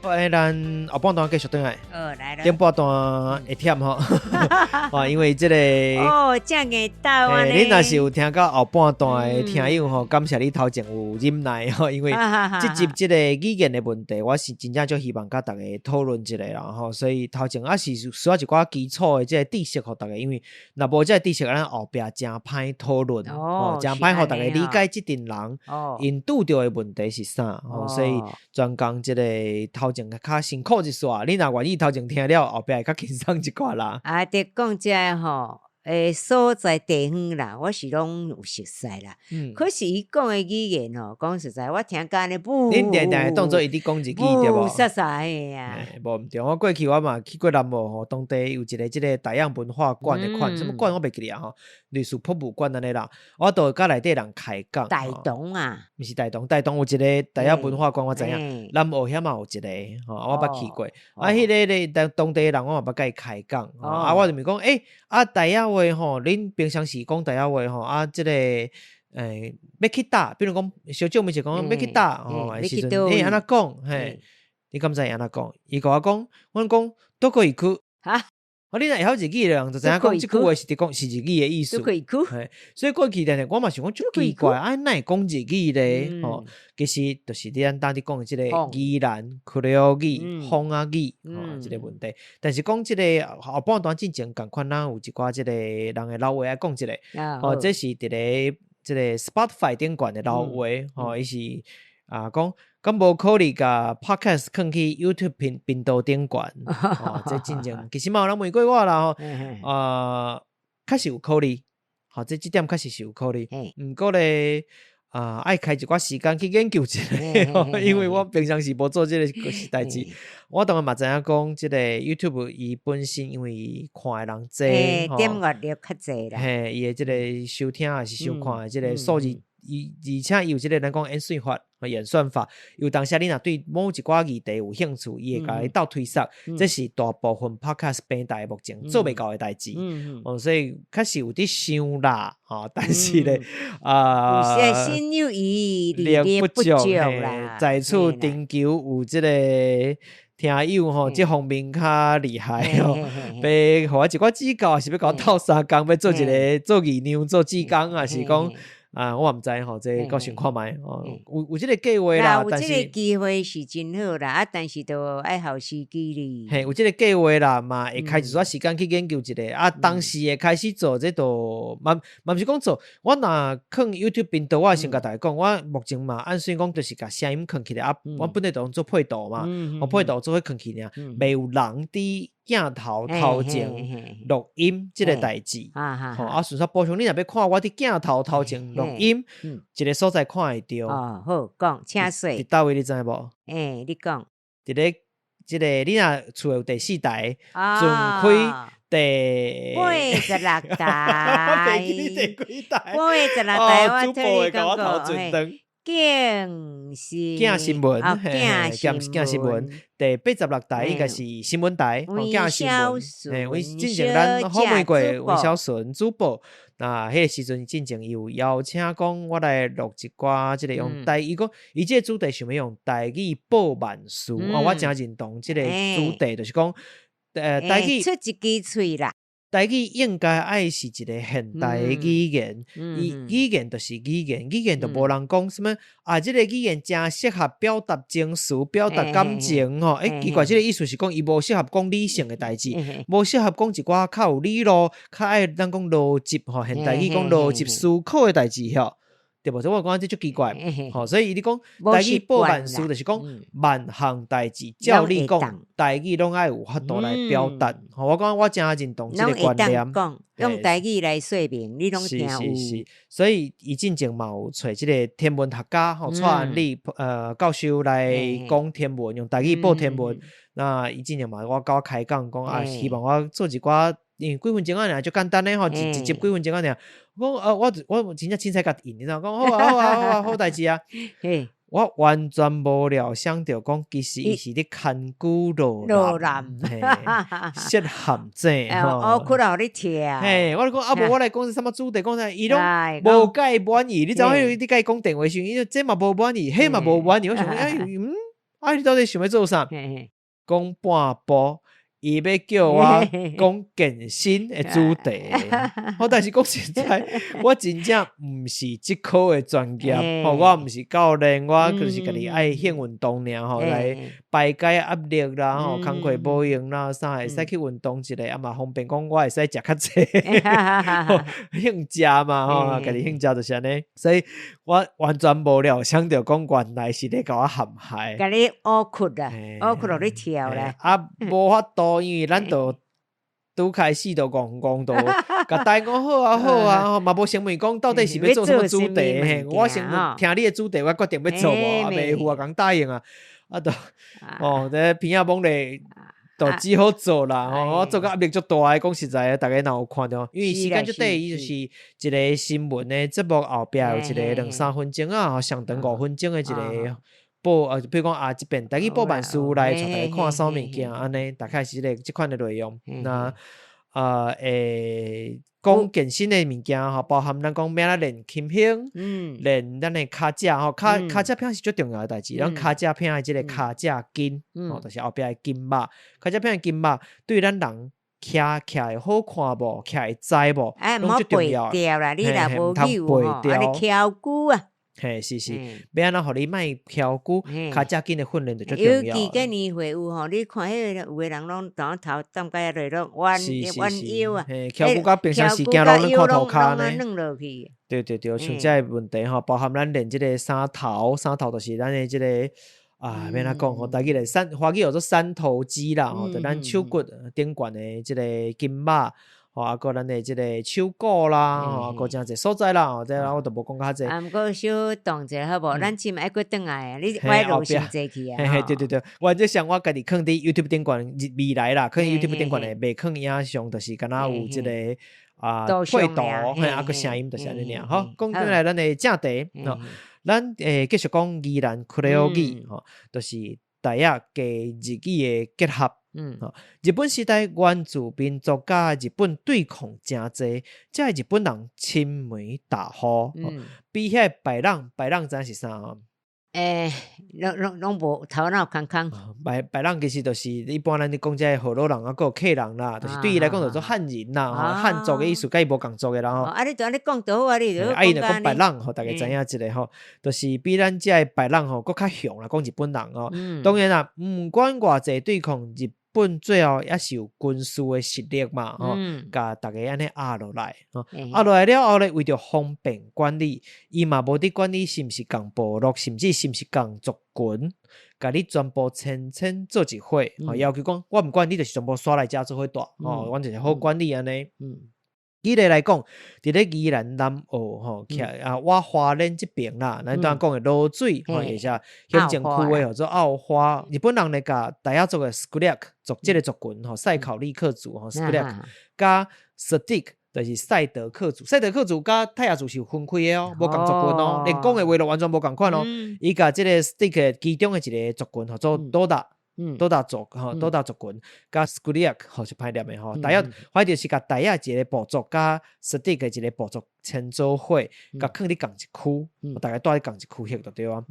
好，咱後半段繼續轉來。哦，來了。頂半段會忝吼，哦，因為這個哦，正硬鬥按呢。你若是有聽到後半段的聽友吼，感謝你頭前有忍耐吼，因為這集這個語言的問題，我是真正足希望佮大家討論一下啦吼，所以頭前還是需要一寡基礎的這個知識予大家，因為若無這個知識，咱後壁誠歹討論，哦，誠歹予大家理解這陣人𪜶拄著的問題是啥吼，所以專工這個頭前較辛苦一絲，你若願意頭前聽了，後壁會較輕鬆一寡啦。啊，佇講這个吼，所在地方啦，我是攏有熟似啦。嗯。可是伊講的語言吼，講實在，我聽甲按呢，恁定定會當做伊佇講日語對無？霧煞煞的啊。無毋對，我過去我嘛去過南澳吼，當地有一个這個大樣文化館的款，啥物館我袂記得啊吼，類似博物館按呢啦。我都會佮內底人開講。大同啊？毋是大同，大同有一个大雅文化館，我知影。南澳遐嘛有一个，吼，我捌去過。啊，彼个咧當地人我嘛捌佮伊開講。啊，我就問講，欸，啊，大雅話吼，恁平常時講大雅話吼，啊，這個欲去佗？比如講，小姐問是講欲去佗吼，的時陣，欸，按怎講？嘿，你敢知伊按怎講？伊共我講，阮講どこ行く？哈？哦，你若會曉日語的人就知影講，這句話是佇講是日語的意思。嘿，所以過去定定我嘛想講足奇怪，啊，哪會講日語咧？吼，其實就是你咱當佇講的這個宜蘭克里奧語、風仔語吼，這個問題。但是講這個後半段進前仝款，咱有一寡這個人的老話愛講一下。吼，這是佇咧這個 Spotify 頂懸的老話，吼，伊是啊講。敢無考慮共 Podcast 囥去 YouTube 頻頻道頂懸？哦，這進前其實嘛有人問過我啦吼，啊，確實有考慮，吼，這這點確實是有考慮。毋過咧，啊，愛開一寡時間去研究一下，因為我平常時無做這個代誌。我當然嘛知影講，這個 YouTube 伊本身因為看的人濟，點閱率較濟啦。嘿，伊的這個收聽抑是收看的這個數字。伊而且伊有這個咱講演算法、演算法，有當時你若對某一寡議題有興趣，伊會共你鬥推送，這是大部分 Podcast 平台目前做袂到的代誌。哦，所以確實有佇想啦，吼，但是咧，啊，心有餘而力不足啦。在此徵求有這個聽友吼，這方面較厲害吼，欲予我一寡指教，抑是欲共我鬥相共，欲做一个做義娘、做志工，抑是講。啊，我嘛毋知吼，這個閣想看覓哦，有這個計劃啦，有這個機會是真好啦，啊，但是都愛予時機哩。嘿，有這個計劃啦，嘛會開一寡時間去研究一下，啊，當時會開始做，這都嘛嘛毋是講做，我若囥 YouTube 頻道，我會先共大家講，我目前嘛按算講就是共聲音囥起來，啊，我本來就攏做配圖嘛，我配圖做伙囥起爾，袂有人佇鏡頭頭前錄音這個代誌，吼啊，順煞補充，你若欲看我佇鏡頭頭前錄音，一個所在看會著。哦，好，講，請說。佇佗位你知無？欸，你講。佇咧這個你若厝有第四台，轉開第86台。第幾台？86台，我替你講過。鏡鏡新聞，鏡新聞，第86台應該是新聞台，鏡新聞。嘿，阮進前咱訪問過溫小純主播，那彼個時陣進前伊有邀請講，我來錄一寡這个用台語講，伊這个主題想欲用台語報萬事，哦，我誠認同這个主題，就是講，台語出一支喙啦。台語應該愛是一个現代的語言，伊語言就是語言，語言就無人講啥物啊，這个語言誠適合表達情緒、表達感情吼。欸，奇怪，這个意思是講伊無適合講理性的代誌，無適合講一寡較有理路、較愛咱講邏輯吼，現代語講邏輯思考的代誌吼。對無？所以我感覺這足奇怪，吼，所以伊咧講台語報萬事，就是講萬項代誌，照你講，台語攏愛有法度來表達。吼，我講我誠認同這個觀念。講用台語來說明，你攏聽有。是是是，所以伊進前嘛有揣這個天文學家吼，蔡安利教授來講天文，用台語報天文。那伊進前嘛，我佮我開講講啊，希望我做一寡，因為幾分鐘仔爾，足簡單的吼，一集幾分鐘仔爾。我講我真正凊彩共應，你知影？講好啊好啊好啊，好代誌啊。我完全無料想著講，其實伊是咧牽牛落南，設陷阱吼。哦，窟仔予你跳。嘿，我就講啊，無我來講是啥物主題，講啥伊攏無蓋滿意。你知影？你共伊講電話時，伊這嘛無滿意，彼嘛無滿意。我想講，哎，啊，你到底想欲做啥？講半晡。伊欲叫我講健身的主題，我但是講實在，我真正毋是這科的專業，吼，我毋是教練，我就是家己愛興運動爾吼，來排解壓力啦，吼，工課無閒啦，啥會使去運動一下，啊嘛方便講我會使食較濟，興食嘛，吼，家己興食就是按呢，所以我完全無料想著講原來是咧共我陷害，共你烏窟啊，烏窟予你跳啦，啊，無法度。因為咱就拄開始就戇戇就共答應講好啊好啊，嘛無先問講到底是欲做啥物主題，嘿，我先聽你的主題，我決定欲做無，啊，袂赴啊，共答應啊，啊，就哦，這鼻仔懵咧，就只好做啦，吼，我做甲壓力足大的，講實在的，逐家若有看著，因為時間足短，伊就是一個新聞的節目後壁有一個兩三分鐘啊，上長5分鐘的一個。報比如講啊，這遍台語報辦事來帶大家看啥物件，按呢大概是這個這款的內容。那會講健身的物件吼，包含咱講欲按怎練琴胸，練咱的跤脊吼，跤脊片是足重要的代誌。咱跤脊片的這個跤脊筋，吼，就是後壁的筋肉，跤脊片的筋肉對咱人徛徛會好看無？徛會知無？攏足重要。袂掉啦，你若無扭吼，按呢蹺久啊。嘿，是是，欲按怎予你莫蹺久，跤脊筋的訓練就足重要。尤其見年會有吼，你看彼個有的人攏當頭當蓋落攏彎彎腰啊，嘿，蹺久佮平常時行路攏看塗跤呢。軟落去。對對對，像這个問題吼，包含咱練這個三頭，三頭就是咱的這個啊，欲按怎講吼，台語咧三，華語叫做三頭肌啦，吼，就咱手骨頂懸的這個筋肉。吼，啊，閣咱的這個手骨啦，吼，閣誠濟所在啦，吼，這我就無講較濟。啊，毋過小動一下好無？咱這馬愛閣轉來，你歪路傷濟去啊。嘿嘿，對對對，原則上我家己囥佇 YouTube 頂懸，未來啦，囥 YouTube 頂懸的，袂囥影像，就是敢若有這個啊配圖，嘿，啊閣聲音，就是按呢爾。好，講轉來咱的正題，吼，咱繼續講宜蘭克雷奧語，吼，就是台仔加日語的結合。日本時代原住民族佮日本對抗誠濟，這个日本人侵梅大戶，比遐白人，白人知影是啥吼？欸，攏攏攏無頭腦空空。白白人其實就是一般咱咧講這个河洛人啊，閣有客人啦，就是對伊來講就做漢人啦，漢族的意思，佮伊無仝族的人吼。啊，你就按呢講就好啊，你就啊，伊就講白人，予逐家知影一下吼，就是比咱這个白人吼，閣較雄啦，講日本人吼。當然啦，毋管偌濟對抗日本，最後也是有軍事的實力嘛，吼，共逐家按呢壓落來，壓落來了後咧，為著方便管理，伊嘛無佇管你是毋是仝部落，甚至是毋是仝族群，共你全部遷遷做一伙，吼，要求講，我毋管你，就是全部徙來遮做伙住，吼，阮就是好管理按呢。舉例來講，佇咧宜蘭南澳吼，徛啊，我花蓮這爿啦，咱拄仔講的濁水吼，或者行政區的號做澳花，日本人咧共達雅族的斯古略族這个族群吼，賽考利克族吼，斯古略佮斯蒂克，就是賽德克族，賽德克族佮泰雅族是有分開的哦，無仝族群哦，連講的話都完全無仝款哦。伊共這个斯蒂克其中的一个族群號做多達。多達族吼，多達族群，佮斯古利亞吼是歹念的吼，達雅反正就是共達雅一个部族，佮斯蒂克一个部族遷做伙，共囥佇仝一區，逐家住佇仝一區域就對啊。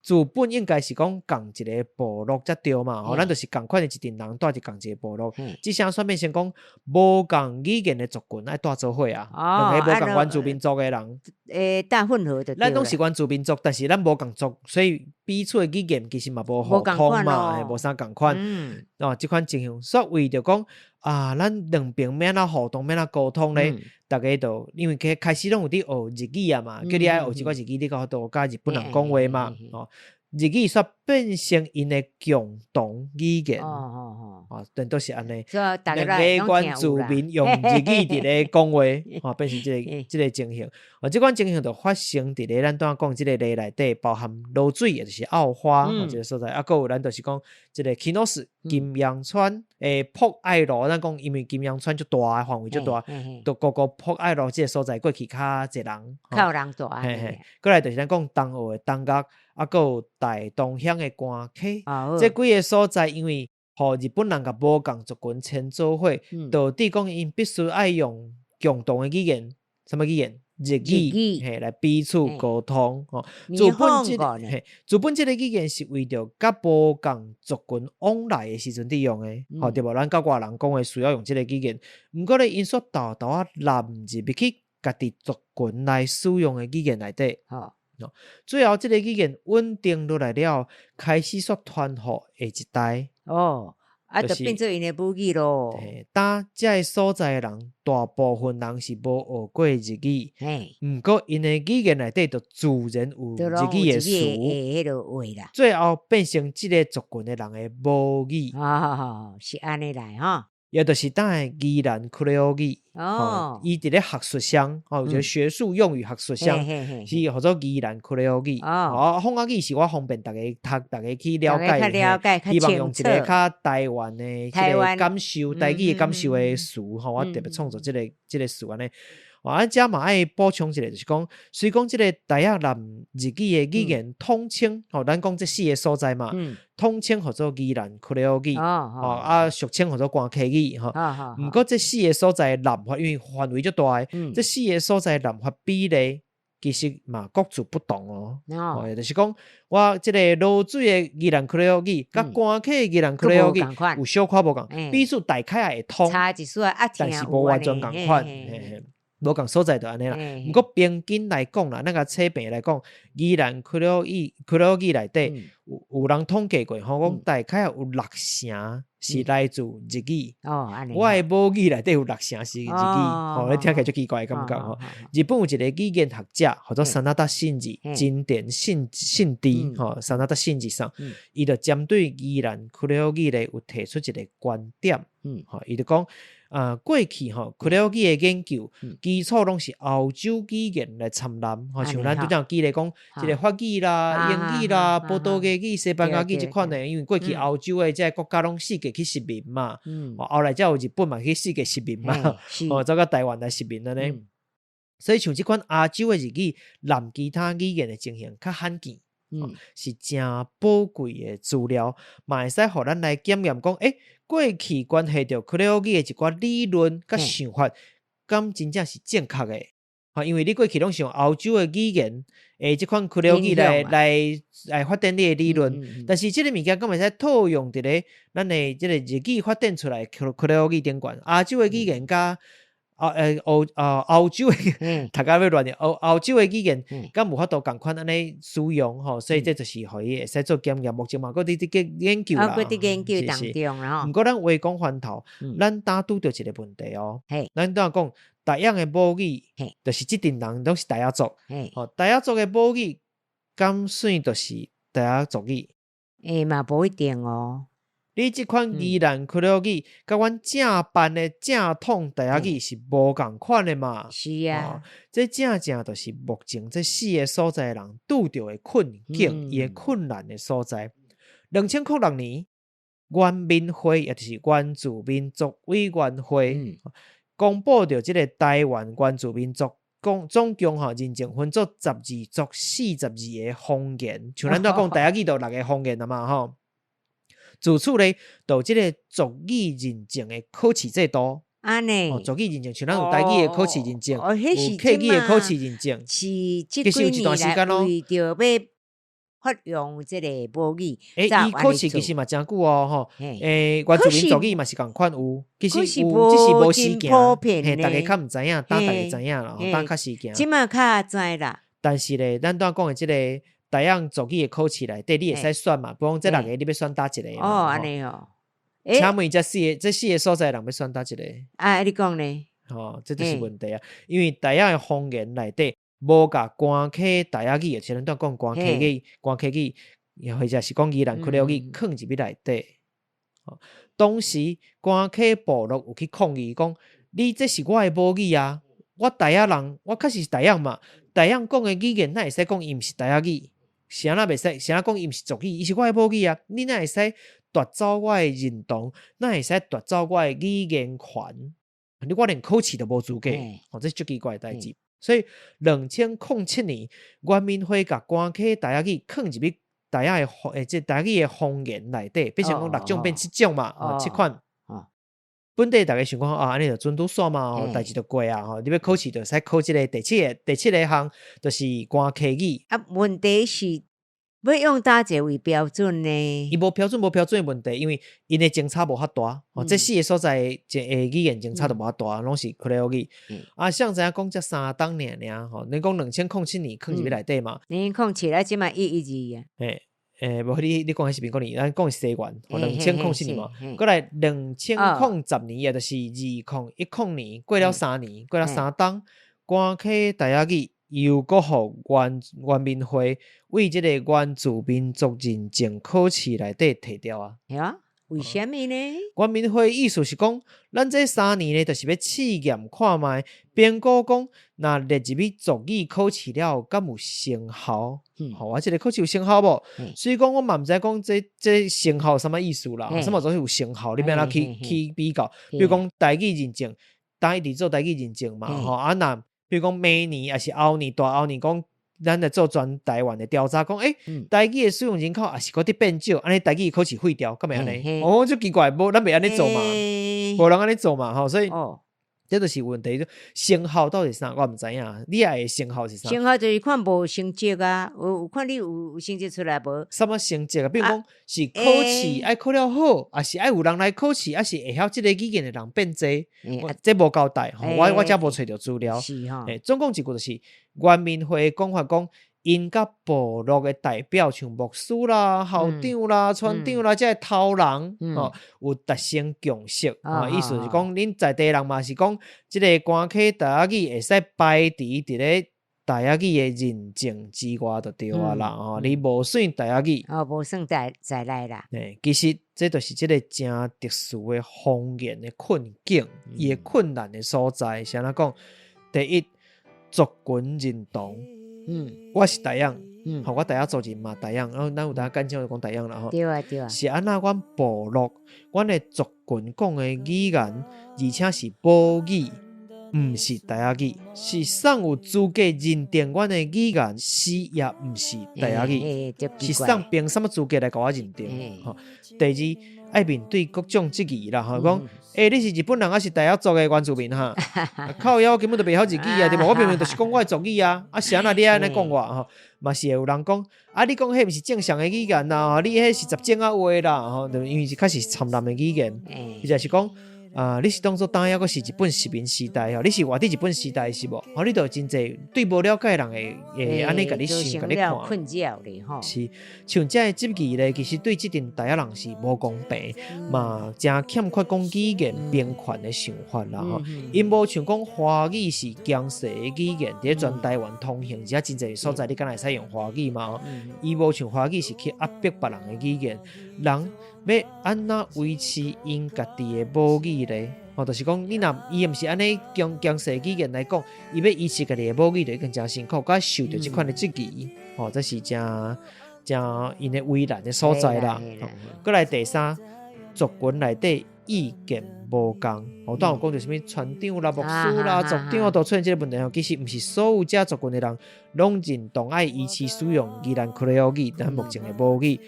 自本應該是講仝一个部落才對嘛，吼，咱就是仝款的一陣人住佇仝一個部落，這啥煞變成講無仝語言的族群愛住做伙啊，兩个無仝原住民族的人，欸，大混合的，咱攏是原住民族，但是咱無仝族，所以彼此的語言其實嘛無互通嘛，無啥仝款。哦，這款情形，所以為著講啊，咱兩邊欲按怎互動，欲按怎溝通咧，逐家都因為開開始攏有佇學日語啊嘛，叫你愛學一寡日語，你才有法度佮日本人講話嘛，哦，日語煞變成𪜶的共同語言。吼，顛倒是按呢，兩个原住民用日語佇咧講話，吼，變成這個情形。哦，這款情形就發生佇咧咱拄仔講這個例內底，包含濁水，也就是澳花這个所在，啊，閣有咱就是講這个起諾斯金陽川朴愛羅，咱講因為金陽川足大，範圍足大，就閣閣朴愛羅這个所在過去較濟人，較有人住。嘿嘿，過來就是咱講東澳的東岳，啊，閣有台東鄉的官溪，這幾个所在因為予日本人共無仝族群牽做伙，導致講𪜶必須愛用共同的語言，啥物語言？日語，嘿，來彼此溝通。吼，資本這个語言是為著佮無仝族群往來的時陣佇用的，吼，對無？咱佮外人講話需要用這个語言，毋過咧，𪜶煞沓沓仔納入去家己族群來使用的語言內底。最後，這个語言穩定落來了，開始煞傳予下一代。哦，啊，就變做𪜶的母語囉。嘿，當這个所在的人，大部分人是無學過日語，毋過𪜶的語言內底就自然有日語的詞，最後變成這个族群的人的母語。哦，是按呢來吼。也就是當的宜蘭克里奧語，哦，伊佇咧學術上，吼，有一個學術用語學術上是號做宜蘭克里奧語。哦，方仔語是我方便逐家讀，逐家去了解，希望用一个較台灣的這个感受，台語的感受的詞，吼，我特別創作這个詞按呢。啊，遮嘛愛補充一下，就是講，雖講這个台仔南日語的語言統稱，吼，咱講這四个所在嘛，統稱號做宜蘭克里奧語，吼，啊，俗稱號做官溪語，吼。毋過這四个所在濫發，因為範圍足大的，這四个所在濫發比例其實嘛各自不同哦。哦，就是講，我這个濁水的宜蘭克里奧語，佮官溪的宜蘭克里奧語有小可無仝，彼此大概也會通，但是無完全仝款。無仝所在就按呢啦。毋過平均來講啦，咱共扯平來講，宜蘭克里奧語克里奧語內底有人統計過吼，講大概有六成是來自日語。哦，我的母語內底有六成是日語，吼，你聽起來足奇怪的感覺吼。日本有一個語言學者，號做真田信二，真田信信治，吼，真田信二桑，伊就針對宜蘭克里奧語咧有提出一個觀點，吼，伊就講。啊，過去吼，克里奧語的研究基礎攏是歐洲語言來參濫，吼，像咱拄才舉例講，這个法語啦、英語啦、葡萄牙語、西班牙語這款的，因為過去歐洲的這个國家攏四界去殖民嘛，後來才有日本嘛去四界殖民嘛，哦，走到台灣來殖民按呢。所以像這款亞洲的日語濫其他語言的情形較罕見，是誠寶貴的資料，嘛會使予咱來檢驗講，欸，過去關係著克里奧語的一寡理論佮想法，敢真正是正確的？吼，因為你過去攏是用歐洲的語言，這款克里奧語來發展你的理論，但是這个物件敢會使套用佇咧咱的這个日語發展出來克里奧語頂懸，亞洲的語言佮啊，歐洲的，讀甲欲亂去，歐洲的語言，敢有法度仝款按呢使用吼，所以這就是予伊會使做檢驗，目前嘛閣佇佇研究啦，閣佇研究當中啦吼。毋過咱話講翻頭，咱拄拄著一个問題哦，咱拄仔講，台仔的母語，就是這陣人攏是台仔族，吼，台仔族的母語，敢算就是台仔族語？欸，嘛無一定哦。你這款宜蘭克里奧語，佮阮正版的正統台仔語是無仝款的嘛？是啊，這正正就是目前這四个所在的人拄著的困境，伊的困難的所在。2006年，原民會，也就是原住民族委員會，公布著這个台灣原住民族總共吼認證分做12族42个方言，像咱拄仔講台仔語就六个方言了嘛吼。自此咧，就有這个族語認證的考試制度。按呢，族語認證，像咱有台語的考試認證，有客語的考試認證。是這幾年來為著欲發揚這个母語。欸，伊考試其實嘛誠久哦，吼。欸，原住民族語嘛是仝款有，其實有，只是無時行，嘿，逐家較毋知影，當逐家知影啦，當較時行。這馬較知啦。但是咧，咱拄仔講的這个台仔族語的考試內底，你會使選嘛？比如講這六個，你欲選佗一个？哦，按呢哦。請問這四个所在的人欲選佗一個？啊，你講咧？吼，這就是問題啊！因為台仔的方言內底無共官溪台仔語，像咱拄仔講官溪語、官溪語，或者是講宜蘭克里奧語，囥入去內底。當時關溪部落有去抗議講，你這是我的母語啊，我泰雅人，我確實是泰雅嘛，泰雅講的語言，哪會使講伊毋是泰雅語？是按怎袂使？是按怎講伊毋是族語？伊是我的母語啊！你哪會使奪走我的認同？哪會使奪走我的語言權？你我連考試都無資格，哦，這是足奇怪的代誌。所以2007年，原民會共關溪泰雅語囥入去泰雅的這台語的方言內底，變成講六種變七種嘛，哦，七款。本底逐家想講啊，按呢就準拄煞嘛，吼，代誌就過啊，吼，你欲考試就會使考這个第七个項，就是關溪語。啊，問題是欲用佗一个為標準呢？伊無標準，無標準的問題，因為𪜶的爭差無遐大，吼，這四个所在的語言爭差都無遐大，攏是克里奧語。啊，誰知影講才三冬爾爾吼，你講2007年囥入去內底嘛？2007啊，這馬112啊。嘿。無你講彼是民國年，咱講是西元，2007年嘛，過來2010年，也就是2010年，過了三年，過了三冬，關溪泰雅語又閣予原民會為這個原住民族認證考試內底提掉啊。嚇啊？為啥物呢？原民會意思是講，咱這三年呢，就是欲試驗看覓，評估講，若列入去族語考試了後，敢有成效？吼，啊，這个考試有成效無？所以講，我嘛毋知講這成效啥物意思啦？啥物東西有成效？你欲按怎去比較？比如講台語認證，當一直做台語認證嘛？吼，啊，若比如講明年抑是後年，大後年講，咱來做全台灣的調查，講，台語的使用人口也是閣佇變少，按呢台語考試廢掉，敢會按呢？哦，足奇怪，無咱袂按呢做嘛，無人按呢做嘛，吼，所以這就是問題。成效到底是啥？我毋知影。你愛的成效是啥？成效就是看無成績啊，有看你有成績出來無？啥物成績啊？比如講是考試愛考了好，抑是愛有人來考試，抑是會曉這个語言的人變濟？這無交代，我遮無揣著資料。是吼。總共一句就是，原民會講法講，𪜶佮部落的代表，像牧師啦、校長啦、村長啦，這个頭人，吼，有達成共識。意思是講，恁在地人嘛是講，這个關溪泰雅語會使排除佇咧泰雅語的認證之外就對啊啦，吼，你無算泰雅語。哦，無算在內啦。其實這就是這个誠特殊的方言的困境，伊的困難的所在。是按怎講？第一，族群認同。我是泰雅，吼，我泰雅族人嘛，泰雅，然後咱有當簡稱就講泰雅啦，吼。對啊，對啊。是按怎阮部落，阮的族群講的語言，而且是母語，毋是泰雅語，是啥有資格認定阮的語言是抑毋是泰雅語？是啥憑啥物資格來共我認定？吼。第二，愛面對各種質疑啦，吼，講，你是日本人抑是泰雅族的原住民哈？靠腰根本就袂曉日語啊，對無？我明明就是講我的族語啊，啊是按怎你按呢講我吼？嘛是會有人講，啊你講彼毋是正常的語言啦，你彼是雜種仔話啦，吼，因為是確實是摻濫的語言，或者是講，啊，你是當做當抑閣是日本殖民時代吼？你是活佇日本時代是無？吼，你就有真濟對無了解的人會按呢共你想，共你看。困擾咧吼。是，像這个質疑咧，其實對這陣泰雅人是無公平，嘛誠欠缺講語言平權的想法啦吼。𪜶無像講華語是強勢的語言，佇咧全台灣通行，而且真濟所在你敢會使用華語嘛？伊無像華語是去壓迫別人的語言，人欲按怎維持𪜶家己的母語咧？吼，就是講你若伊毋是按呢強勢語言來講，伊欲維持家己的母語就已經誠辛苦，閣受著這款的質疑，吼，這是誠誠𪜶的為難的所在啦。閣來第三，族群內底意見無仝，我拄有講著啥物村長啦、牧師啦、族長都出現這个問題吼。其實毋是所有這族群的人攏認同愛維持使用宜蘭克里奧語，咱目前的母語。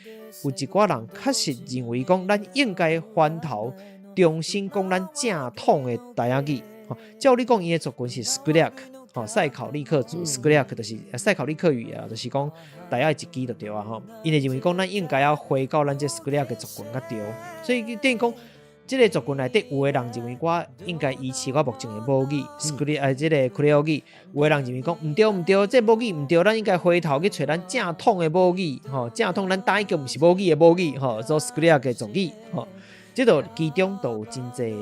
有一寡人確實認為講，咱應該翻頭重新講咱正統的泰雅語。照理講，𪜶的族群是 Squliq，吼，賽考利克族，Squliq 就是賽考利克語啊，就是講泰雅的一支就對啊吼。𪜶會認為講，咱應該要回到咱這 Squliq 的族群較對，所以等於講，這个族群內底有的人認為我應該維持我目前的母語，Squliq 這个克里奧語；有的人認為講毋對毋對，這个母語毋對，咱應該回頭去揣咱正統的母語，吼，正統咱台語毋是母語的母語，吼，做 Squliq 的族語，吼，這就其中都有真濟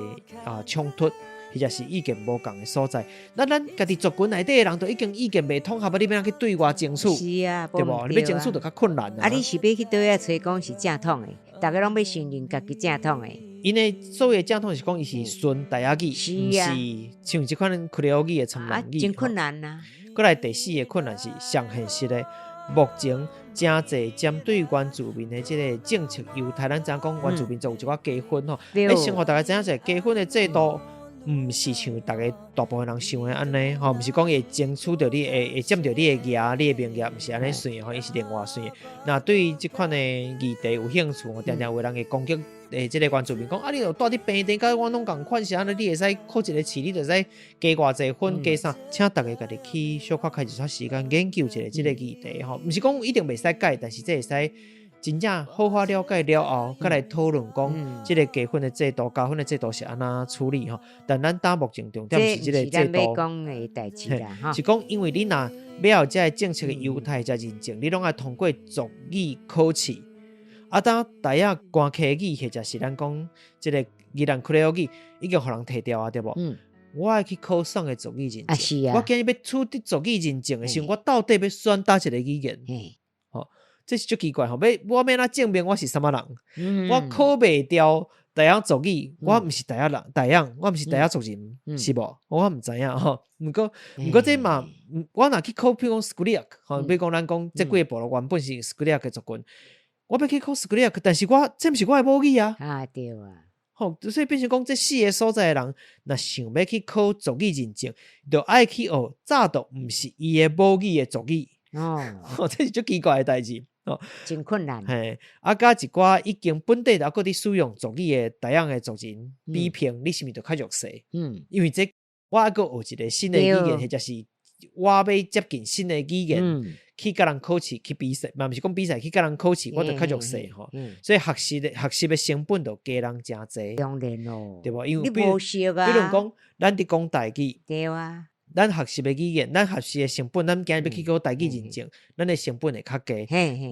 啊衝突，或者是意見無仝的所在。那咱家己族群內底的人都已經意見袂統合，你欲按怎去對外爭取？是啊，對無？你欲爭取就較困難啊。啊，你是欲去佗位揣講是正統的？逐家攏欲承認家己正統的。𪜶的所謂的正統是講伊是純泰雅語，毋是像這款克里奧語的蒼蘭語。真困難啊！閣來第四个困難是上現實的，目前誠濟針對原住民的這个政策優待，咱知影講原住民族有一寡加分吼，欸，先予大家知影者，加分的制度毋是像逐家大部分人想的按呢吼，毋是講伊會爭取著你會會佔著你的額，你的名額，毋是按呢算的吼，伊是另外算的。若對於這款的議題有興趣吼，定定有人會攻擊。欸，這个原住民講啊，你著蹛佇平地，佮阮攏仝款，是按呢？你會使考一个試，你就會使加偌濟分，加啥？請逐家家己去小可開一撮時間研究一下這个議題吼，毋是講一定袂使改，但是這會使真正好好了解了後，閣來討論講這个加分的制度、加分的制度是按怎處理吼。但咱當目前重點是這个制度，是講因為你若欲有這个政策的優待遮認證，你攏愛通過族語考試。啊，當泰雅官客語或者是咱講這个宜蘭克里奧語已經予人提掉啊，對無？我愛去考啥个族語認證。啊是啊。我今日欲取得族語認證的時陣，我到底欲選佗一个語言？吼，這是足奇怪吼！欲我欲按怎證明我是啥物人？我考袂著泰雅族語，我毋是泰雅人，泰雅，我毋是泰雅族人，是無？我毋知影吼。毋過這嘛，我若去考，比如講 Squliq，吼，比如講咱講這幾个部落原本是 Squliq 的族群。我欲去考 Squliq，但是我這毋是我的母語啊！啊對啊，吼，所以變成講這四个所在的人，若想欲去考族語認證，就愛去學早就毋是伊的母語的族語。哦，這是足奇怪的代誌。哦，真困難。嘿，啊，佮一寡已經本地就閣佇使用族語的泰雅的族人比拼，你是毋是就較弱勢？因為這我猶閣學一个新的語言，或者是我欲接近新的語言，去佮人考試去比賽，嘛毋是講比賽，去佮人考試，我就較弱勢吼。所以學習的成本就加人誠濟。當然咯，對無？因為你無熟啊。比如講，咱佇講台語，對啊。咱學習的語言，咱學習的成本，咱今日欲去考台語認證，咱的成本會較低。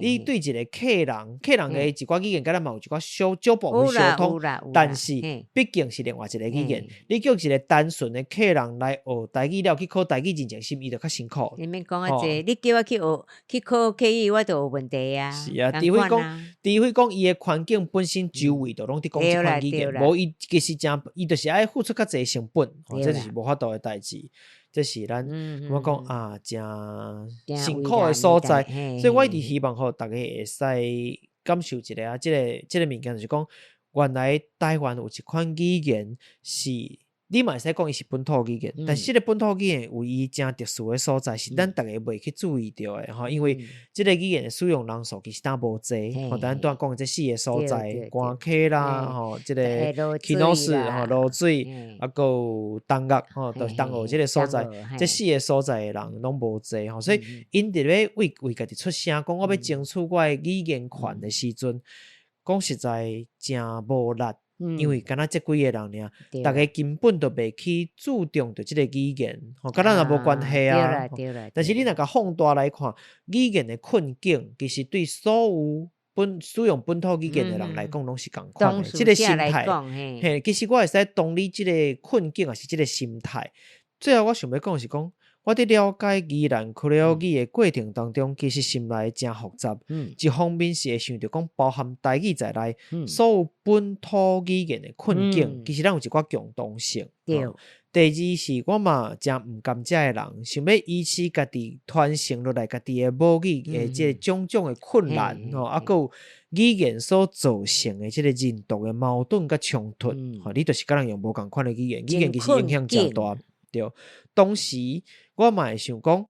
你對一个客人，客人的一寡語言，佮咱嘛有一寡小少部分相通，但是畢竟是另外一个語言。你叫一个單純的客人來學台語了，去考台語認證，是毋是伊就較辛苦？你免講遐濟，你叫我去學去考客語，我就有問題啊。是啊，除非講伊的環境本身周圍就攏佇講這款語言，無伊其實誠，伊就是愛付出較濟成本，這就是無法度的代誌。這是咱我講啊，誠辛苦的所在，所以我一直希望吼，逐家會使感受一下啊，這个物件就是講，原來台灣有一款語言是，你嘛會使講伊是本土語言，但是這个本土語言有伊誠特殊的所在，是咱逐家袂去注意著的吼，因為這个語言的使用人數其實當無濟，吼，咱拄仔講的這四个所在，官溪啦，吼，這个起諾斯吼，濁水，啊，閣有東岳吼，就是東澳這个所在，這四个所在的人攏無濟吼，所以𪜶佇咧為為家己出聲，講我欲爭取我的語言權的時陣，講實在誠無力。因為敢若這幾個人爾，逐家根本就袂去注重著這个語言，吼，佮咱也無關係啊。但是你若共放大來看，語言的困境，其實對所有本使用本土語言的人來講，攏是仝款的。這个心態，嘿，其實我會使同理這个困境，抑是這个心態。最後我想欲講的是講，我佇了解宜蘭克里奧語的過程當中，其實心內誠複雜。一方面是會想著講，包含台語在內，所有本土語言的困境，其實咱有一寡共同性。第二是我嘛誠毋甘遮的人，想欲以此家己傳承落來家己的母語的這個種種的困難吼，啊，閣有語言所造成的這個認同的矛盾佮衝突，吼，你就是佮人用無仝款的語言，語言其實影響誠大。對，當時我嘛會想講，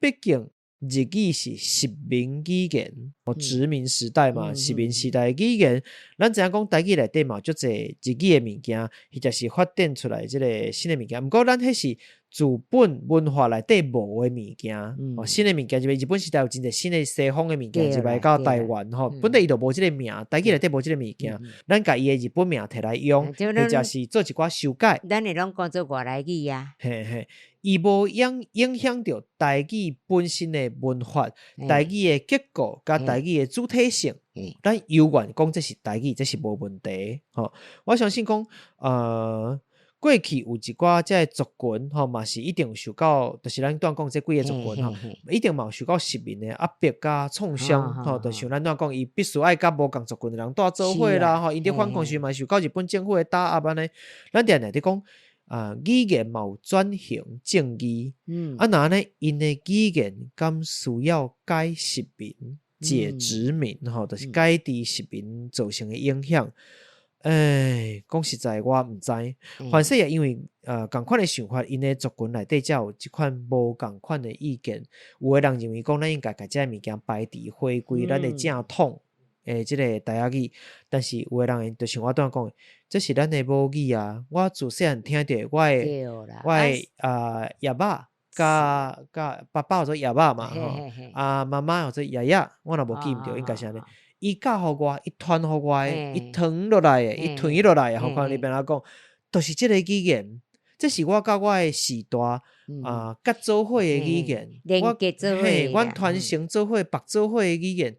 畢竟日語是殖民語言，殖民時代嘛，殖民時代的語言，咱知影講台語內底嘛有足濟日語的物件，或者是發展出來這个新的物件。毋過咱彼是自本文化內底無的物件，哦，新的物件，就是日本時代有真濟新的西方的物件入來到台灣吼，本來伊就無這个名，台語內底無這个物件，咱共伊的日本名提來用，或者是做一寡修改。咱會攏講做外來語啊。嘿嘿，伊無影響著台語本身的文化、台語的結構佮台語的主體性。咱猶原講這是台語，這是無問題。吼，我相信講，過去有一寡這个族群吼，嘛是一定有受到，就是咱拄仔講這幾个族群吼，一定嘛有受到殖民的壓迫佮創傷吼，就像咱拄仔講，伊必須愛佮無仝族群的人蹛做伙啦吼，𪜶佇反抗時嘛受到日本政府的打壓按呢。咱定定佇講啊，語言嘛有轉型正義，啊若按呢，𪜶的語言敢需要解殖民、解殖民吼，就是解除殖民造成的影響。欸，講實在，我毋知。反正也因為仝款的想法，𪜶的族群內底才有這款無仝款的意見。有的人認為講，咱應該共這个物件排除，回歸咱的正統的這个台仔語。但是有的人就像我拄仔講的，這是咱的母語啊！我自細漢聽著我的爺母佮佮爸爸叫做爺母嘛吼，啊媽媽叫做爺爺，我若無記毋著，應該是按呢。伊教予我，伊傳予我的，伊傳落來的，伊傳落來的，吼，看你欲按怎講，就是這个語言，這是我佮我的序大啊結做伙的語言，我嘿，阮傳承做伙、縛做伙的語言，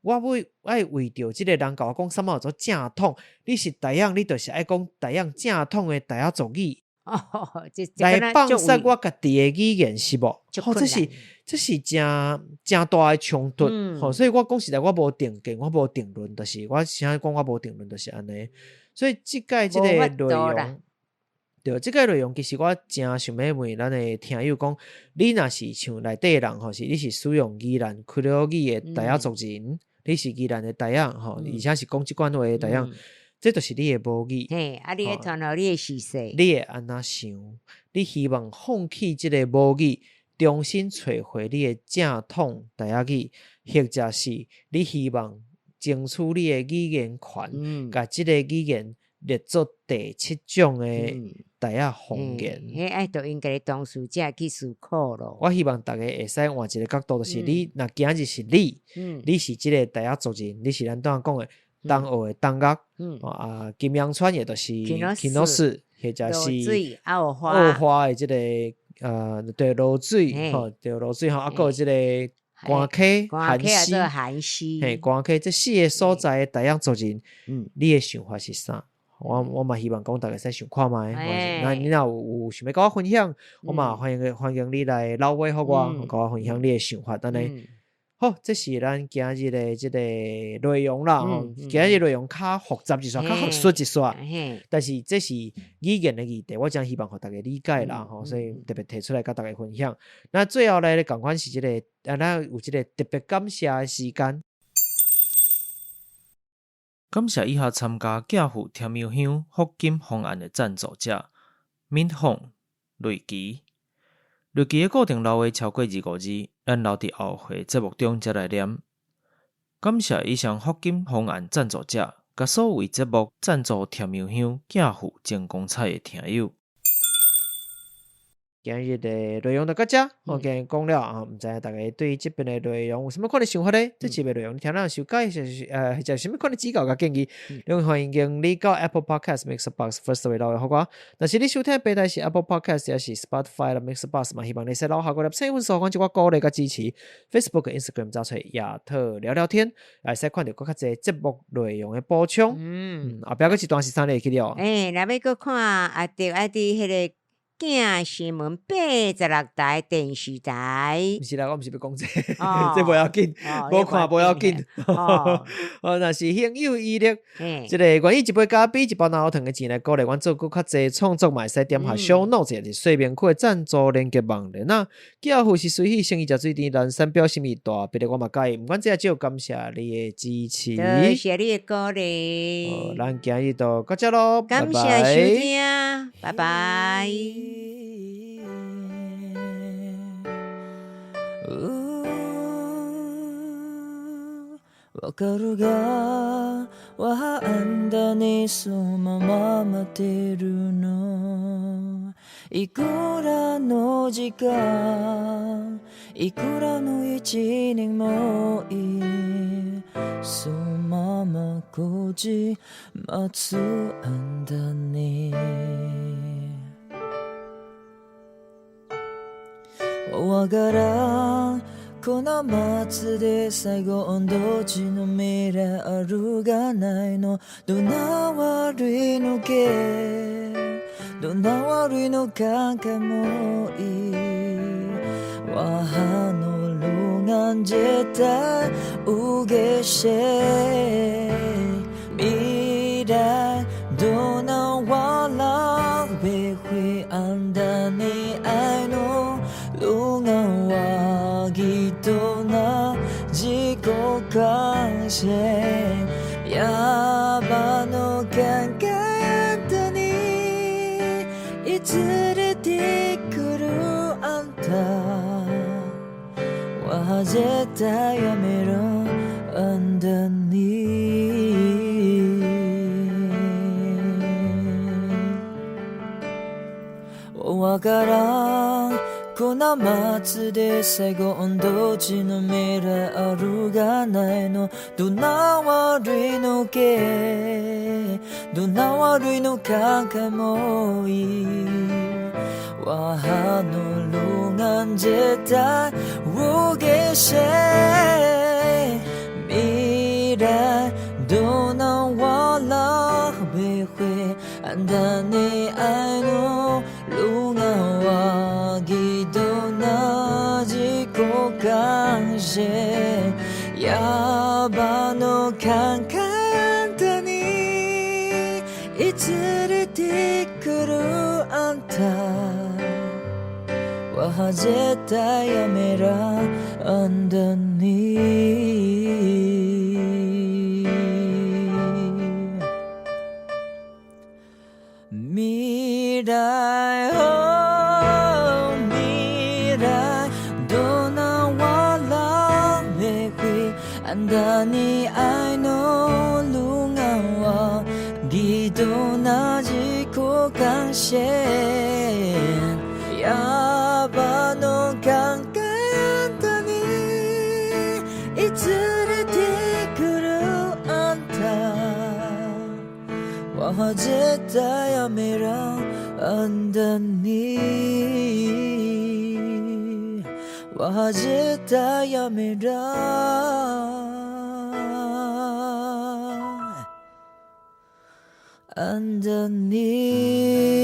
我欲愛為著這个人共我講啥物叫做正統，你是台仔，你就是愛講台仔正統的台仔族語。來放殺我家己的語言是無？吼，這是誠誠大的衝突。吼，所以我講實在，我無定見，我無定論，就是我啥講我無定論，就是按呢。所以這擺這个內容，對，這擺內容其實我誠想欲問咱的聽友講，你若是像內底的人吼，是你是使用宜蘭克里爾語的台仔族人，你是宜蘭的台仔吼，而且是講這款話的台仔。這就是你的母語。嘿，啊，你會傳予你的序細。你會按怎想？你希望放棄這个母語，重新揣回你的正統台仔語，或者是你希望爭取你的語言權，共這个語言列做第七種的台仔方言。彼愛著𪜶家己當事者去思考咯。我希望逐家會使換一个角度，就是你若今日是你，你是這个台仔族人，你是咱拄仔講的。東澳的東岳，啊，金陽川也就是起諾斯，或者是澳花的這个對，濁水，吼，對，濁水吼，啊，閣有這个官溪、寒溪，嘿，官溪這四个所在的台仔族人，你的想法是啥？我嘛希望講逐家會使想看覓，那你若有想欲佮我分享，我嘛歡迎你來留話予我，佮我分享你的想法，按呢。好，這是咱今日的這个內容啦。吼，今日內容較複雜一撮，較學術一撮，但是這是語言的議題，我誠希望予逐家理解啦。吼，所以特別提出來佮逐家分享。那最後咧，仝款是這个，啊，咱有這个特別感謝的時間。感謝以下參加寄付甜油香福金方案的贊助者：敏宏、瑞奇。瑞奇的固定留話超過25字，咱留佇後回節目中才來念。感謝以上福金方案贊助者，佮所有節目贊助甜油香寄付精光彩的聽友。今日的內容就到這，我今日講了啊，毋知影逐家對這邊的內容有啥物款的想法咧？這集的內容你聽了有喜歡，或者啥物款的指教佮建議，攏歡迎你到 Apple Podcast、MixerBox、Firstory 留言予我。若是你收聽的平台是 Apple Podcast，抑是 Spotify 啦、MixerBox 嘛，希望你使留下五粒星分數，予阮一寡鼓勵佮支持。Facebook、Instagram 找揣亞特聊聊天，會使看著閣較濟節目內容的補充。後壁閣一段是啥你會記得哦？欸，若欲閣看阿德愛佇彼个。鏡新聞86台電視台。毋是啦，我毋是欲講這個，這無要緊，無看無要緊。哦，若是行有餘力，這个願意一杯咖啡、一包奶糖的錢來鼓勵阮做閣較濟創作，嘛會使點下 show notes，抑是說明區的贊助連結網站。那寄付是隨喜誠意食水甜，南山表心意大，別的我嘛佮意。毋管這少，感謝你的支持，多謝你的鼓勵。咱今日就到這囉，感謝收聽，拜拜。わかるがわあんだにそのまま待ってるのいくらの時間いくらの一年もいいそのままこじ待つあんだにわからんこの街で最後どっちの未来あるがないのどんな悪いのけどんな悪いのかかもいい我の路眼絶対有个谁未来どな我人袂会按得你愛の路眼我記得那自己感謝やばの感覚あんたにい連れてくるあんたは絶対やめろあんたにわからんこの松で最後どっちの未来あるがないのどんな悪いのけどんな悪いのかかもいい我の路眼絶対無给谁未来どな我人袂会按得你愛の路眼我記得那自己感謝やばの感覚あんたにい連れてくるあんたは絶対やめらあんたに未来哦未来どな我人袂会按得你愛の路眼我記得那自己感謝やばの感覚あんたにい連れてくるあんたは絶対やめらあんたには絶対やめらあんたに。